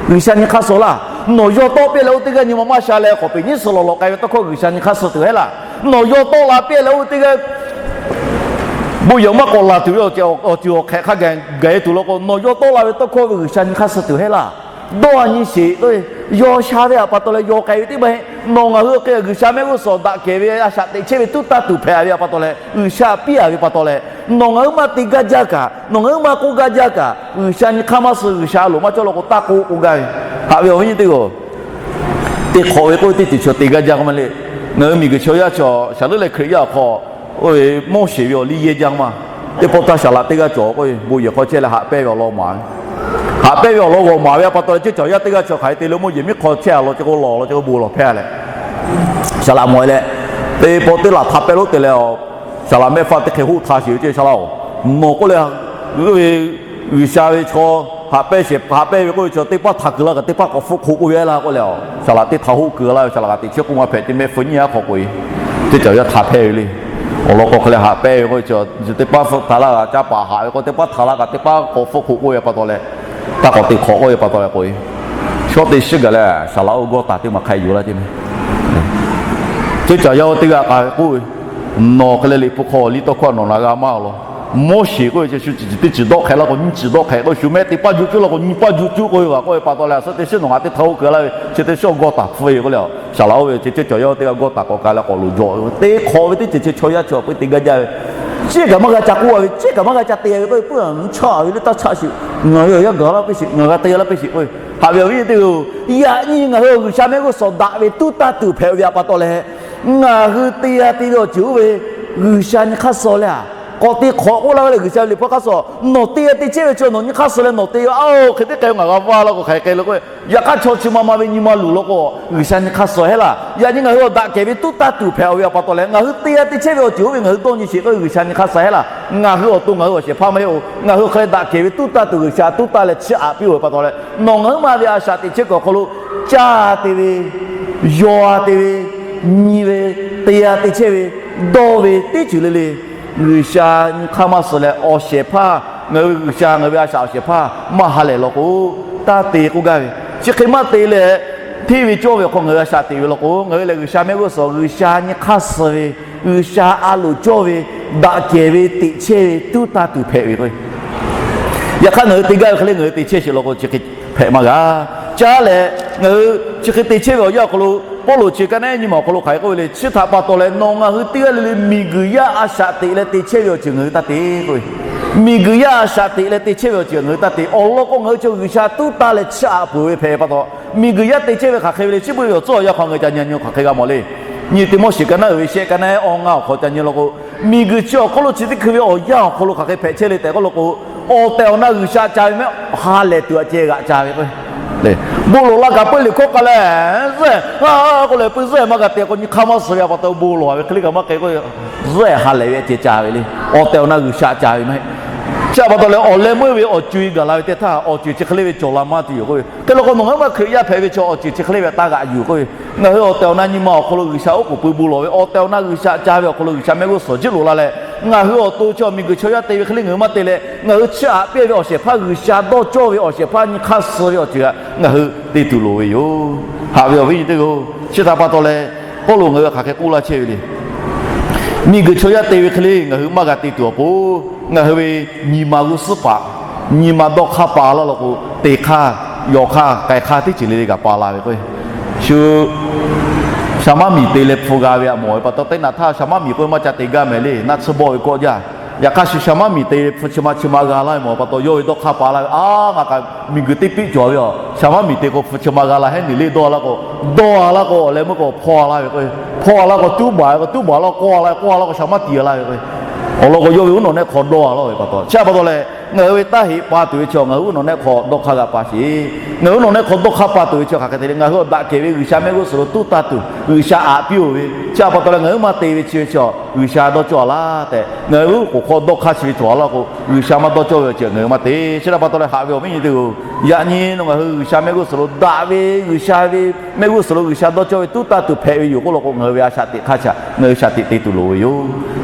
G'uiˬsha nyi hk'aˇ suh laˇ. Nawˬ yaw tawˆ piˇ leh oˇ teˇ g'aˇ nyi ma maˇ sha leh k'awꞈ peꞈ nyiˉ suhˍ lawˬ lawꞈ k'ai ve tawˇ hkawˇ G'uiˬsha nyi hk'aˇ suh tuˬ heˆ laˇ. Nawˬ yaw tawˆ la piˇ leh oˇ ve teˇ g'aˇ bon yehˬ maˇ k'awꞈ laˬ tuˬ ve awˬ ceuˬ awˬ hk'ehꞈ hk'a gaˬ gaˬ e tuˬ law k'o, nawˬ yaw tawˆ la ve tawˇ hkawˇ ve G'uiˬsha nyi hk'aˇ suh tuˬ heˆ laˇ. Dawˇ nyi sheˍ k'oˆ ve, Yaw sha ve htaꞈ pa taw leh yaw k'ai ve teˇ maˇ heˆ. Nawˬ ngaˬ hui hk'e G'uiˬsha mehˆ g'uˇ suhˍ daꞈ kehˬ ve a shaꞈ teꞈ chehˇ ve tuˉ taˇ tuˬ hpehꞈ ve htaꞈ pa taw leh, G'uiˬsha piˇ a ve pa taw leh, nawˬ ngaˬ hui maˇ te gaˇ jaˇ kaꞈ, nawˬ ngaˬ hui maˇ k'oˆ gaˇ jaˇ kaꞈ, G'uiˬsha nyi hk'aˇ maˇ suh, G'uiˬsha a loˍ maˇ cawˇ law k'o, taˇ k'oˆ k'oˆ gaˇ ve. Haꞈ ve awˬ viˉ nyi teˇ g'aˇ-oˬ, teˇ hk'awꞈ ve k'oˆ ve teˇ ceuˬ chaw te gaˇ jaˇ k'oˆ maˇ le. Ngaˬ hui miˬguiˬ chaw yaˇ chaw shaˍ leuˉ leh Hkriꞈ yaˇ awˬ hk'aw, oˇ ve Moˉseˍ ve awˬ liˇ yehˇ jaˇ maˇ. Teˇ pawˆ htaˇ saˍ laꞈ teˇ g'aˇ cawˬ k'o, bon yehˬ hk'aw chehˇ leh haꞈ pehnˇ ve awˬ lawn maˍ ve. Haꞈ pehnˇ ve awˬ lawn g'awˬ maˍ ve pa taw leh, ceˇ caˬ yaˇ teˇ g'aˇ chaw hk'aˬ hk'e te le, Moˉseˍ miˉ hk'aw chehˇ a law ce k'o, lawˬ law ce k'o, bon lawˬ hpehˇ leh, saˍ laꞈ mawˬ e leh, teˇ pawˆ teˇ laꞈ htaꞈ pehnˇ lonˉ te leh, saˍ laꞈ mehˆ faˇ teˇ hk'e hoˆ htaˇ sheˍ ve ceˇ, saˍ laꞈ-oˬ, nawˬ k'oˆ leh G'uiˬsha ve chaw haꞈ pehnˇ sheˍ, haꞈ pehnˇ ve k'oˆ ve chaw teˇ pawˆ htaꞈ kuiˬ la kaꞈ teˇ pawˆ k'awꞈ hpfuhˆ hk'oˆ k'oˆ ve laˇ k'oˆ leh, saˍ laꞈ teˇ htaꞈ hoˆ kuiˬ laˇ ve, saˍ laꞈ kaꞈ teꞈ chehˇ k'oˆ maˇ hpehꞈ ce, mehˆ hpu nyiˇ ha hk'aw k'oꞈ e. Teˇ caˬ yaˇ htaꞈ hpehˇ ve le. Awˬ lawn k'o hk'e leh haꞈ pehnˇ ve k'oˆ ve chaw, teˇ pawˆ htaꞈ la kaꞈ caˇ paˍ haꞈ ve k'o, teˇ pawˆ htaꞈ la kaꞈ teˇ pawˆ k'awꞈ hpfuhˆ hk'oˆ k'oˆ ve pa taw leh, taˇ k'awꞈ teꞈ hk'awꞈ k'oˆ ve pa taw leh k'oꞈ e. Shawˉ te shiˉ gaˬ leh saˍ laꞈ oˇ gawˇ taˍ teˇ maˬ hk'a yuˬ laˇ ce mehˍ. Ceˇ caˬ yaˇ teˇ g'aˇ k'ai k'oˆ ve, nawˬ hk'e leh Liꞈ hpu hk'aw liˇ tawˇ hkawˇ nawˬ na g'a maˇ law. Moˉseˍ k'oˆ ve chi shu ceuˬ teˇ ceuˬ dawˆ hk'ehꞈ laˇ k'o nyiˇ ceuˬ dawˆ hk'ehꞈ k'o, shu mehˆ teˇ pawˆ juˆ cuˉ law k'o nyiˇ pawˆ juˆ cuˉ k'oˆ ve, k'oˆ ve pa taw leh, shawˉ te shiˉ nawˬ ngaˬ teˇ htaꞈ hoˆ kuiˬ laˇ ve, chi teˇ shawˉ gawˇ taˍ hpfuhˆ ve k'oˆ leh, saˍ laꞈ oˇ ve ceˇ caˬ yaˇ teˇ g'aˇ gawˇ taˍ k'awꞈ k'ai leh k'awꞈ loˍ jawˬ ve, teˇ hk'awꞈ ve teˇ ceuˬ chi chaw yaˇ chaw peuˬ te gaˇ jaˇ ve, ceˇ kaꞈ maˇ g'a ca k'oˆ a ve, ceˇ kaꞈ maˇ g'a ca te ve k'oˆ ve, peuˬ a chaˆ ve le, taˇ chaˆ sheˍ, ngaˬ ve awˬ yanˇ gaˬ laˇ piˇ sheˍ, ngaˬ g'a te laˇ piˇ sheˍ k'oˆ ve, haꞈ ve awˬ viˉ teˇ g'aˇ-oˬ, yaꞈ nyi ngaˬ hui G'uiˬsha mehˆ g'uˇ suhˍ daꞈ ve tuˉ taˇ tuˬ hpehꞈ ve htaꞈ pa taw leh, ngaˬ hui te g'a te ve awˬ ceuˬ oˇ ve G'uiˬsha nyi hk'aˇ suh leh a, k'awꞈ te hk'awꞈ k'oˆ laˇ ve leh G'uiˬsha ve Liꞈ hpu hk'aˇ suh, nawˬ te g'a te chehˇ ve chi nawˬ nyi hk'aˇ suh leh nawˬ te ve, aˬ, hk'e teˇ hk'e ngaˬ g'a vaˇ law k'o hk'aˬ hk'e le k'o, yaꞈ hk'aˇ chaw chi ma ma ve nyi ma luˬ law k'o, G'uiˬsha nyi hk'aˇ suh heˆ laˇ. Yaꞈ nyi ngaˬ hui awˬ daꞈ kehˬ ve tuˉ taˇ tuˬ hpehꞈ ve htaꞈ pa taw leh, ngaˬ hui te g'a te chehˇ ve awˬ ceuˬ oˇ ve ngaˬ hui dawˇ nyi sheˍ k'oˆ ve G'uiˬsha nyi hk'aˇ suh heˆ laˇ. Ngaˬ hui awˬ to ngaˬ hui awˬ shehˍ hpaˇ maˇ heˆ-oˬ. Ngaˬ hui hk'e leh daꞈ kehˬ ve tuˉ taˇ tuˬ G'uiˬsha tuˉ taˇ leh chiˇ aꞈ piˇ-oˬ ve pa taw leh, nawˬ ngaˬ hui ma ve a shaꞈ teꞈ chehˇ kuiˬ awˬ hk'aw lo caˇ te ve, yaw te ve, nyi ve, te g'a te chehˇ ve, dawˇ ve teˇ ceuˬ le le, G'uiˬsha nyi hk'aˇ maˇ suh leh awˬ shehˍ hpaˇ, ngaˬ hui G'uiˬsha ngaˬ hui ve a shaꞈ awˬ shehˍ hpaˇ maˇ ha lehˬ law k'o, taˇ te k'oˆ gaˇ ve, chi hk'e maˇ te leh, hteˇ ve cawˇ ve awˬ hk'aw ngaˬ hui a shaꞈ teꞈ ve law k'o, ngaˬ hui lehˬ G'uiˬsha mehˆ g'uˇ suhˍ G'uiˬsha nyi hk'aˇ suh ve, G'uiˬsha a loˍ cawˇ ve, daꞈ kehˬ ve teꞈ chehˇ ve tuˉ taˇ tuˬ hpehꞈ ve k'o, yaꞈ hk'aˇ ngaˬ hui te gaˇ ve hk'e le ngaˬ hui te chehˇ sheˍ law k'o, chi hk'e hpehꞈ maˇ g'a. Caˇ leh ngaˬ hui chi hk'e te chehˇ ve awˬ yanˇ awˬ hk'aw lo, Pawˇluꞈ chi ka naˉ nyi ma awˬ hk'aw lo hk'aˬ hk'e k'oˆ ve le, chi htaꞈ pa taw leh nawˬ ngaˬ hui teˇ g'aˇ le le miˬguiˬ yaˇ a shaꞈ teꞈ leh te chehˇ ve awˬ ceuˬ ngaˬ hui taˇ te k'oˆ ve, miˬguiˬ yaˇ a shaꞈ teꞈ leh te chehˇ ve awˬ ceuˬ ngaˬ hui taˇ te. Awˬ lawn k'o ngaˬ hui chaw G'uiˬsha tuˉ taˇ leh chiˇ aꞈ peuˬ ve hpehꞈ pa taw, miˬguiˬ yaˇ te chehˇ ve hk'aˬ hk'e ve le, chi beuꞈ ve awˬ tcuhˉ awˬ yanˇ hk'aw ngaˬ hui ca nyi nyi hk'aˬ hk'e g'a mawˬ le. Nyi Tiˆmoˉseˍ ka naˉ uiˍ ve shehˆ ka naˉ awˇ ngaˇ awˬ hk'aw ca nyi law k'o, miˬguiˬ chi awˬ hk'oˆ lo chi teˇ hkui ve awˬ yanˇ awˬ hk'aw lo hk'aˬ hk'e hpehꞈ chehˇ le tehꞈ k'oˆ law k'o, awˬ tehˬ awˬ na G'uiˬsha ca ve mehˆ ha lehˬ tuˬ aꞈ ceh g'aꞈ ca ve k'o, bon lawˬ la kaꞈ peu liꞈ hkawˇ k'a leh, zuhˆ k'oˆ leh peu zuhˆ maˇ g'a te k'o, nyi hk'aˇ maˇ suh ve pa taw bon lawˬ ve hk'e le kaꞈ maˇ hk'e k'o, zuhˆ ha lehˬ ve aꞈ ceh ca ve le. Awˬ tehˬ awˬ na G'uiˬsha ca ve maˇ heˆ. Chi htaꞈ pa taw leh awˬ leh meuˇ ve awˬ co-e gaˬ la ve teˇ htaˇ, awˬ ceuˬ chi hk'e le ve cawˬ la maˇ tuˬ yoˬ k'oˆ ve. Hk'e law k'o nawˬ ngaˬ hui maˇ Hkriꞈ yaˇ hpehꞈ ve chaw awˬ ceuˬ chi hk'e le ve taˇ g'aꞈ yuˬ k'oˆ ve. Ngaˬ hui awˬ tehˬ awˬ na nyi ma awˬ hk'aw lo G'uiˬsha oˉ k'oˍ pui bon lawˬ ve, awˬ tehˬ awˬ na G'uiˬsha ca ve awˬ hk'aw lo G'uiˬsha mehˆ g'uˇ suhˍ jiˇ loꞈ la leh, ngaˬ hui awˬ to chaw miˬguiˬ chaw yaˇ te ve hk'e le ngaˬ hui maˇ te leh, ngaˬ hui chiˇ aꞈ piˇ ve awˬ shehˍ hpaˇ G'uiˬsha dawˇ cawˇ ve awˬ shehˍ hpaˇ nyi hk'aˇ suh ve awˬ ceuˬ htaꞈ ngaˬ hui te tuˬ loˍ ve yoˬ. Haꞈ ve awˬ viˉ nyi teˇ g'aˇ-oˬ, chi htaꞈ pa taw leh Pawˇluꞈ ngaˬ hui hk'aˬ hk'e k'oˆ laˇ chehˇ ve le. Miˬguiˬ chaw yaˇ te ve hk'e le ngaˬ hui maˇ g'a te tuˬ awˬ pon, ngaˬ hui ve nyi ma g'uˇ suhˉ paˍ, nyi ma dawˇ hk'aˇ pa laˇ law k'o, te hk'aˇ, yaw hk'aˇ, k'ai hk'aˇ teˇ ceuˬ le le kaꞈ pa la ve k'o, shu shaˍ maˇ miˬ te leh hpu g'a ve htaꞈ mawˬ ve pa taw, teˇ naꞈ htaˇ shaˍ maˇ miˬ k'oˆ ve maˇ ca te gaˇ mehˍ le, naˆ tsuhˇ bawˆ ve kawˆ jaˇ. Yaꞈ hk'aˇ shu shaˍ maˇ miˬ te leh hpu chi ma chi ma g'a laˇ ve mawˬ pa taw, yawˇ ve dawˇ hk'aˇ pa laˇ ve, a, ngaˬ kaꞈ miˬguiˬ teˇ piˆ cawˬ ve a, shaˍ maˇ miˬ te k'o hpu chi ma g'a la hehˉ neˬ le dawˇ a laˇ k'o, dawˇ a laˇ k'o awˬ leh meuˇ k'o hpaw a laˇ ve k'o, hpaw a laˇ k'o tuˉ baˬ ve k'o, tuˉ baˬ laˇ k'o k'awˇ a laˇ ve, k'awˇ a laˇ k'o shaˍ maˇ tiˍ a laˇ ve k'o, awˬ lawn k'o yawˇ ve uˉ nawˬ nehˆ hk'aw dawˇ a laˇ ve pa taw, chi htaꞈ pa taw leh ngaˬ hui ve taˇ heꞈ pa tuˬ ve chi ngaˬ hui uˉ nawˬ nehˆ hk'aw dawˇ hk'aˇ g'a pa sheˍ. Ngaˬ hui uˉ nawˬ nehˆ hk'aw dawˇ hk'aˇ pa tuˬ ve chi hk'aˬ hk'e te le, ngaˬ hui awˬ daꞈ kehˬ ve G'uiˬsha mehˆ g'uˇ suhˍ lo tuˉ taˇ tuˬ G'uiˬsha aꞈ piˇ-oˬ ve, chi htaꞈ pa taw leh ngaˬ hui maˇ te ve chi ve chi G'uiˬsha dawˇ cawˇ a laˇ tehꞈ ngaˬ hui uˉ k'oˍ hk'aw dawˇ hk'aˇ chi ve cawˬ a laˇ k'o, G'uiˬsha maˇ dawˇ cawˇ ve awˬ ceuˬ ngaˬ hui maˇ te. Chi htaꞈ pa taw leh haꞈ ve awˬ viˉ nyi teˇ g'aˇ-oˬ, yaꞈ nyi nawˬ ngaˬ hui G'uiˬsha mehˆ g'uˇ suhˍ lo daꞈ ve G'uiˬsha ve mehˆ g'uˇ suhˍ lo G'uiˬsha dawˇ cawˇ ve tuˉ taˇ tuˬ hpehꞈ ve yoˬ k'oˆ law k'o, ngaˬ hui ve a shaꞈ teꞈ hk'aˇ shaꞈ ngaˬ hui shaꞈ teꞈ te tuˬ loˍ ve yoˬ.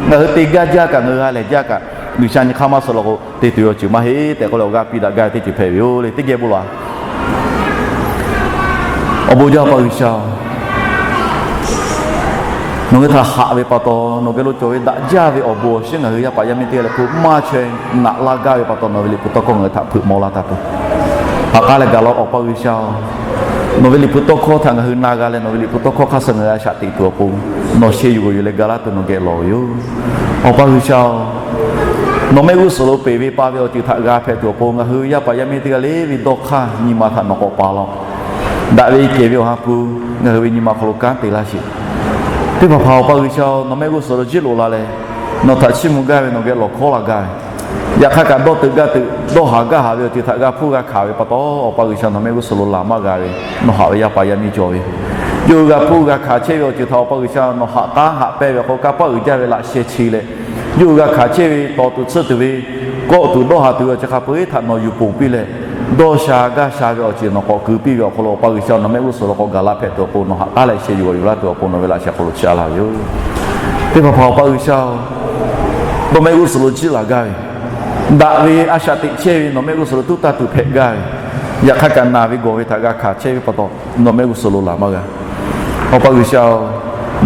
Ngaˬ hui te gaˇ jaˇ kaꞈ, ngaˬ hui ha lehˬ jaˇ kaꞈ, G'uiˬsha nyi hk'aˇ maˇ suh law k'o, te tuˬ ve awˬ ceuˬ maˇ heˆ tehꞈ k'oˆ leh awˬ g'aˇ piˇ daꞈ gaˇ ve teˇ ceuˬ hpehꞈ ve yoˬ le. Teˇ geh bon lawˬ-a. Awˬ bon jaˇ Awˬ pa G'uiˬsha-oˬ, nawˬ ngaˬ hui htaꞈ haꞈ ve pa taw, nawˬ geh lo cawˬ ve daꞈ jaˇ ve awˬ bon awˬ shinˉ ngaˬ hui yaˇ paˍ yaˇ miˇ teˇ g'aˇ leh hpu maˇ chaweh naꞈ laˇ gaˇ ve pa taw, nawˬ ve liꞈ hpu tawˇ hkawˇ ngaˬ hui htaꞈ hpeuꞈ maw laˇ taˍ tuˬ, haꞈ k'aˉ leh gaˬ law Awˬ pa G'uiˬsha-oˬ, Nawˬ ve liꞈ hpu tawˇ hkawˇ htaꞈ ngaˬ hui na g'a leh, nawˬ ve liꞈ hpu tawˇ hkawˇ hk'aˇ suh ngaˬ hui a shaꞈ teꞈ tuˬ awˬ pon, nawˬ sheh yuˬ g'awˬ yuˬ leh ga laˇ tuˬ nawˬ geh lawˬ ve yoˬ. Awˬ pa G'uiˬsha-oˬ, nawˬ mehˆ g'uˇ suhˍ lo peˬ ve pa ve awˬ ceuˬ htaꞈ g'a hpehꞈ tuˬ awˬ pon, ngaˬ hui yaˇ paˍ yaˇ miˇ teˇ g'aˇ le ve dawˇ hk'aˇ nyi ma htaꞈ nawˬ k'awꞈ paˍ laˇ-oˆ. Daꞈ ve kehˬ ve awˬ ha hpu ngaˬ hui ve nyi ma hk'aw lo kanˉ te laˇ sheˍ. Teˇ hpaˍ hpaˍ Awˬ pa G'uiˬsha-oˬ, nawˬ mehˆ g'uˇ suhˍ lo jiˇ loꞈ la leh, nawˬ htaꞈ chiˇ mvuh gaˇ ve nawˬ geh lawˬ hkawˉ la gaˇ ve, yaꞈ hk'aˇ kaꞈ dawˇ teuꞈ gaˇ teuꞈ dawˇ haˍ gaˇ haˍ ve awˬ ceuˬ htaꞈ g'a hpuˇ g'a hkanˍ ve pa taw, Awˬ pa G'uiˬsha nawˬ mehˆ g'uˇ suhˍ lo laˬ maˇ g'a ve, nawˬ haꞈ ve yaˇ paˍ yaˇ miˇ cawˬ ve, yawˇ hui g'a hpuˇ g'a hkanˍ chehˇ ve awˬ ceuˬ htaꞈ Awˬ pa G'uiˬsha nawˬ haꞈ k'aˉ haꞈ pehnˇ ve awˬ hk'aw lo kanˇ paˆ uiˍ jaˇ ve laꞈ sheh chi leh, yawˇ hui g'a hkanˍ chehˇ ve tawˍ tuˬ tsuhˇ tuˬ ve kawˆ tuˬ dawˇ haˍ tuˬ ve awˬ ceuˬ hk'a peu-eˬ htaꞈ nawˬ yuˬ ponˬ piˇ leh, dawˇ sha gaˇ sha ve awˬ ceuˬ nawˬ k'awꞈ keu piˇ ve awˬ hk'aw lo, Awˬ pa G'uiˬsha nawˬ mehˆ g'uˇ suhˍ lo k'awꞈ gaˬ la hpehꞈ tuˬ awˬ pon nawˬ haꞈ k'aˉ leh sheh yuˬ g'awˬ yuˬ laˇ tuˬ awˬ pon nawˬ ve laꞈ sheh hk'aw lo chiˇ a laˇ ve yoˬ. Teˇ hpaˍ hpaˍ Awˬ pa G'uiˬsha-oˬ, nawˬ mehˆ g'uˇ suhˍ lo jiˇ laˬ gaˇ ve, daꞈ ve a shaꞈ teꞈ chehˇ ve nawˬ mehˆ g'uˇ suhˍ lo tuˉ taˇ tuˬ hpehꞈ gaˇ ve, yaꞈ hk'aˇ kaꞈ naˬ ve gawˬ ve htaꞈ g'a hkanˍ chehˇ ve pa taw, nawˬ mehˆ g'uˇ suhˍ lo laˬ maˇ g'a. Awˬ pa G'uiˬsha-oˬ,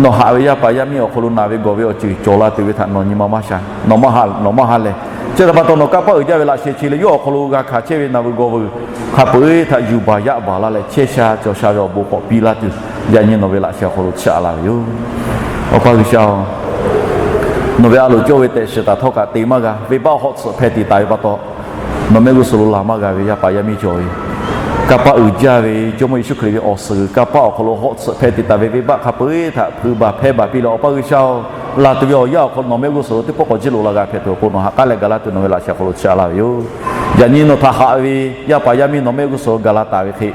nawˬ haꞈ ve yaˇ paˍ yaˇ miˇ awˬ hk'aw lo naˬ ve gawˬ ve awˬ ceuˬ cawˬ la tuˬ ve htaꞈ nawˬ nyi ma maˇ sha, nawˬ maˇ ha lehˬ, chi htaꞈ pa taw nawˬ kanˇ paˆ uiˍ jaˇ ve laꞈ sheh chi leh yawˇ awˬ hk'aw lo g'a hkanˍ chehˇ ve naˬ ve gawˬ ve hk'a peu-eˬ htaꞈ yuˬ baˬ yaˆ baˬ laˇ leh chehˇ sha cawˬ sha ve awˬ bon k'awꞈ piˇ laˇ tuˬ, yaꞈ nyi nawˬ ve laꞈ sheh awˬ hk'aw lo chiˇ a laˇ ve yoˬ. Awˬ pa G'uiˬsha-oˬ, nawˬ ve a loˍ cawˇ ve tehꞈ shiˍ taˍ htawˇ kaꞈ te maˇ g'a, venˇbaˆ hawˆ tsuhꞈ hpeh tiꞈ taˍ ve pa taw, nawˬ mehˆ g'uˇ suhˍ lo laˬ maˇ g'a ve yaˇ paˍ yaˇ miˇ cawˬ ve, kanˇ paˆ uiˍ jaˇ ve Jawˇmawˇ Yeˍsuˆ Hkriꞈ ve awˬ suhˍ g'uiˬ kanˇ paˆ awˬ hk'aw lo hawˆ tsuhꞈ hpeh tiꞈ taˍ ve venˇbaˆ hk'a peu-eˬ htaꞈ hpui baˬ hpehˇ baˬ piˇ leh, Awˬ pa G'uiˬsha-oˬ, laˬ tuˬ ve awˬ yanˇ awˬ hk'aw lo nawˬ mehˆ g'uˇ suhˍ lo teˇ pawˆ k'awꞈ jiˇ loꞈ la g'a hpehꞈ tuˬ awˬ pon nawˬ haꞈ k'aˉ leh gaˬ laˇ tuˬ nawˬ ve laꞈ sheh awˬ hk'aw lo chiˇ a laˇ ve yoˬ. Yaꞈ nyi nawˬ htaꞈ haꞈ ve yaˇ paˍ yaˇ miˇ nawˬ mehˆ g'uˇ suhˍ lo gaˬ la taˍ ve hk'e,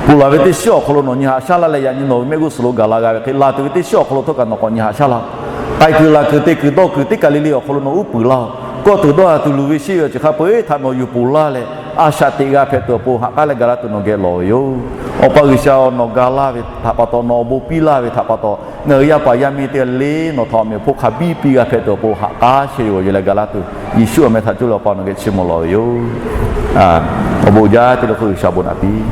ponˬ laˬ ve teˇ shiˉ awˬ hk'aw lo nawˬ nyi haꞈ shaˉ laˇ leh, yaꞈ nyi nawˬ ve mehˆ g'uˇ suhˍ lo gaˬ la g'a ve hk'e, laˬ tuˬ ve teˇ shiˉ awˬ hk'aw lo htawˇ kaꞈ nawˬ k'awꞈ nyi haꞈ shaˉ laˇ-oˆ. K'ai kuiˬ laˬ kuiˬ te kuiˬ dawˇ kuiˬ teˇ kaˬ le le awˬ hk'aw lo nawˬ uˉ peunˍ laˇ-oˆ. Kawˆ tuˬ dawˇ haˍ tuˬ luˬ ve sheˆ ve awˬ ceuˬ hk'a peu-eˬ htaꞈ nawˬ yuˬ ponˬ laˇ leh, a shaꞈ teꞈ g'a hpehꞈ tuˬ awˬ pon haꞈ k'aˉ leh gaˬ laˇ tuˬ nawˬ geh lawˬ ve yoˬ. Awˬ pa G'uiˬsha-oˬ, nawˬ ga laˇ ve htaꞈ pa taw, nawˬ awˬ bon piˇ laˇ ve htaꞈ pa taw, ngaˬ hui yaˇ paˍ yaˇ miˇ teˇ g'aˇ le nawˬ htaꞈ awˬ meꞈ awˬ hponˇ hk'a biˇ piˇ g'a hpehꞈ tuˬ awˬ pon haꞈ k'aˉ chehˇ yuˬ g'awˬ yuˬ leh gaˬ laˇ tuˬ, Yeˍsuˆ awˬ meh htaꞈ coˇ leh Awˬ pa nawˬ geh chiˇ mvuh lawˬ ve yoˬ. Awˬ bon jaˇ teˇ le hk'oˆ G'uiˬsha bon naꞈ piˇ.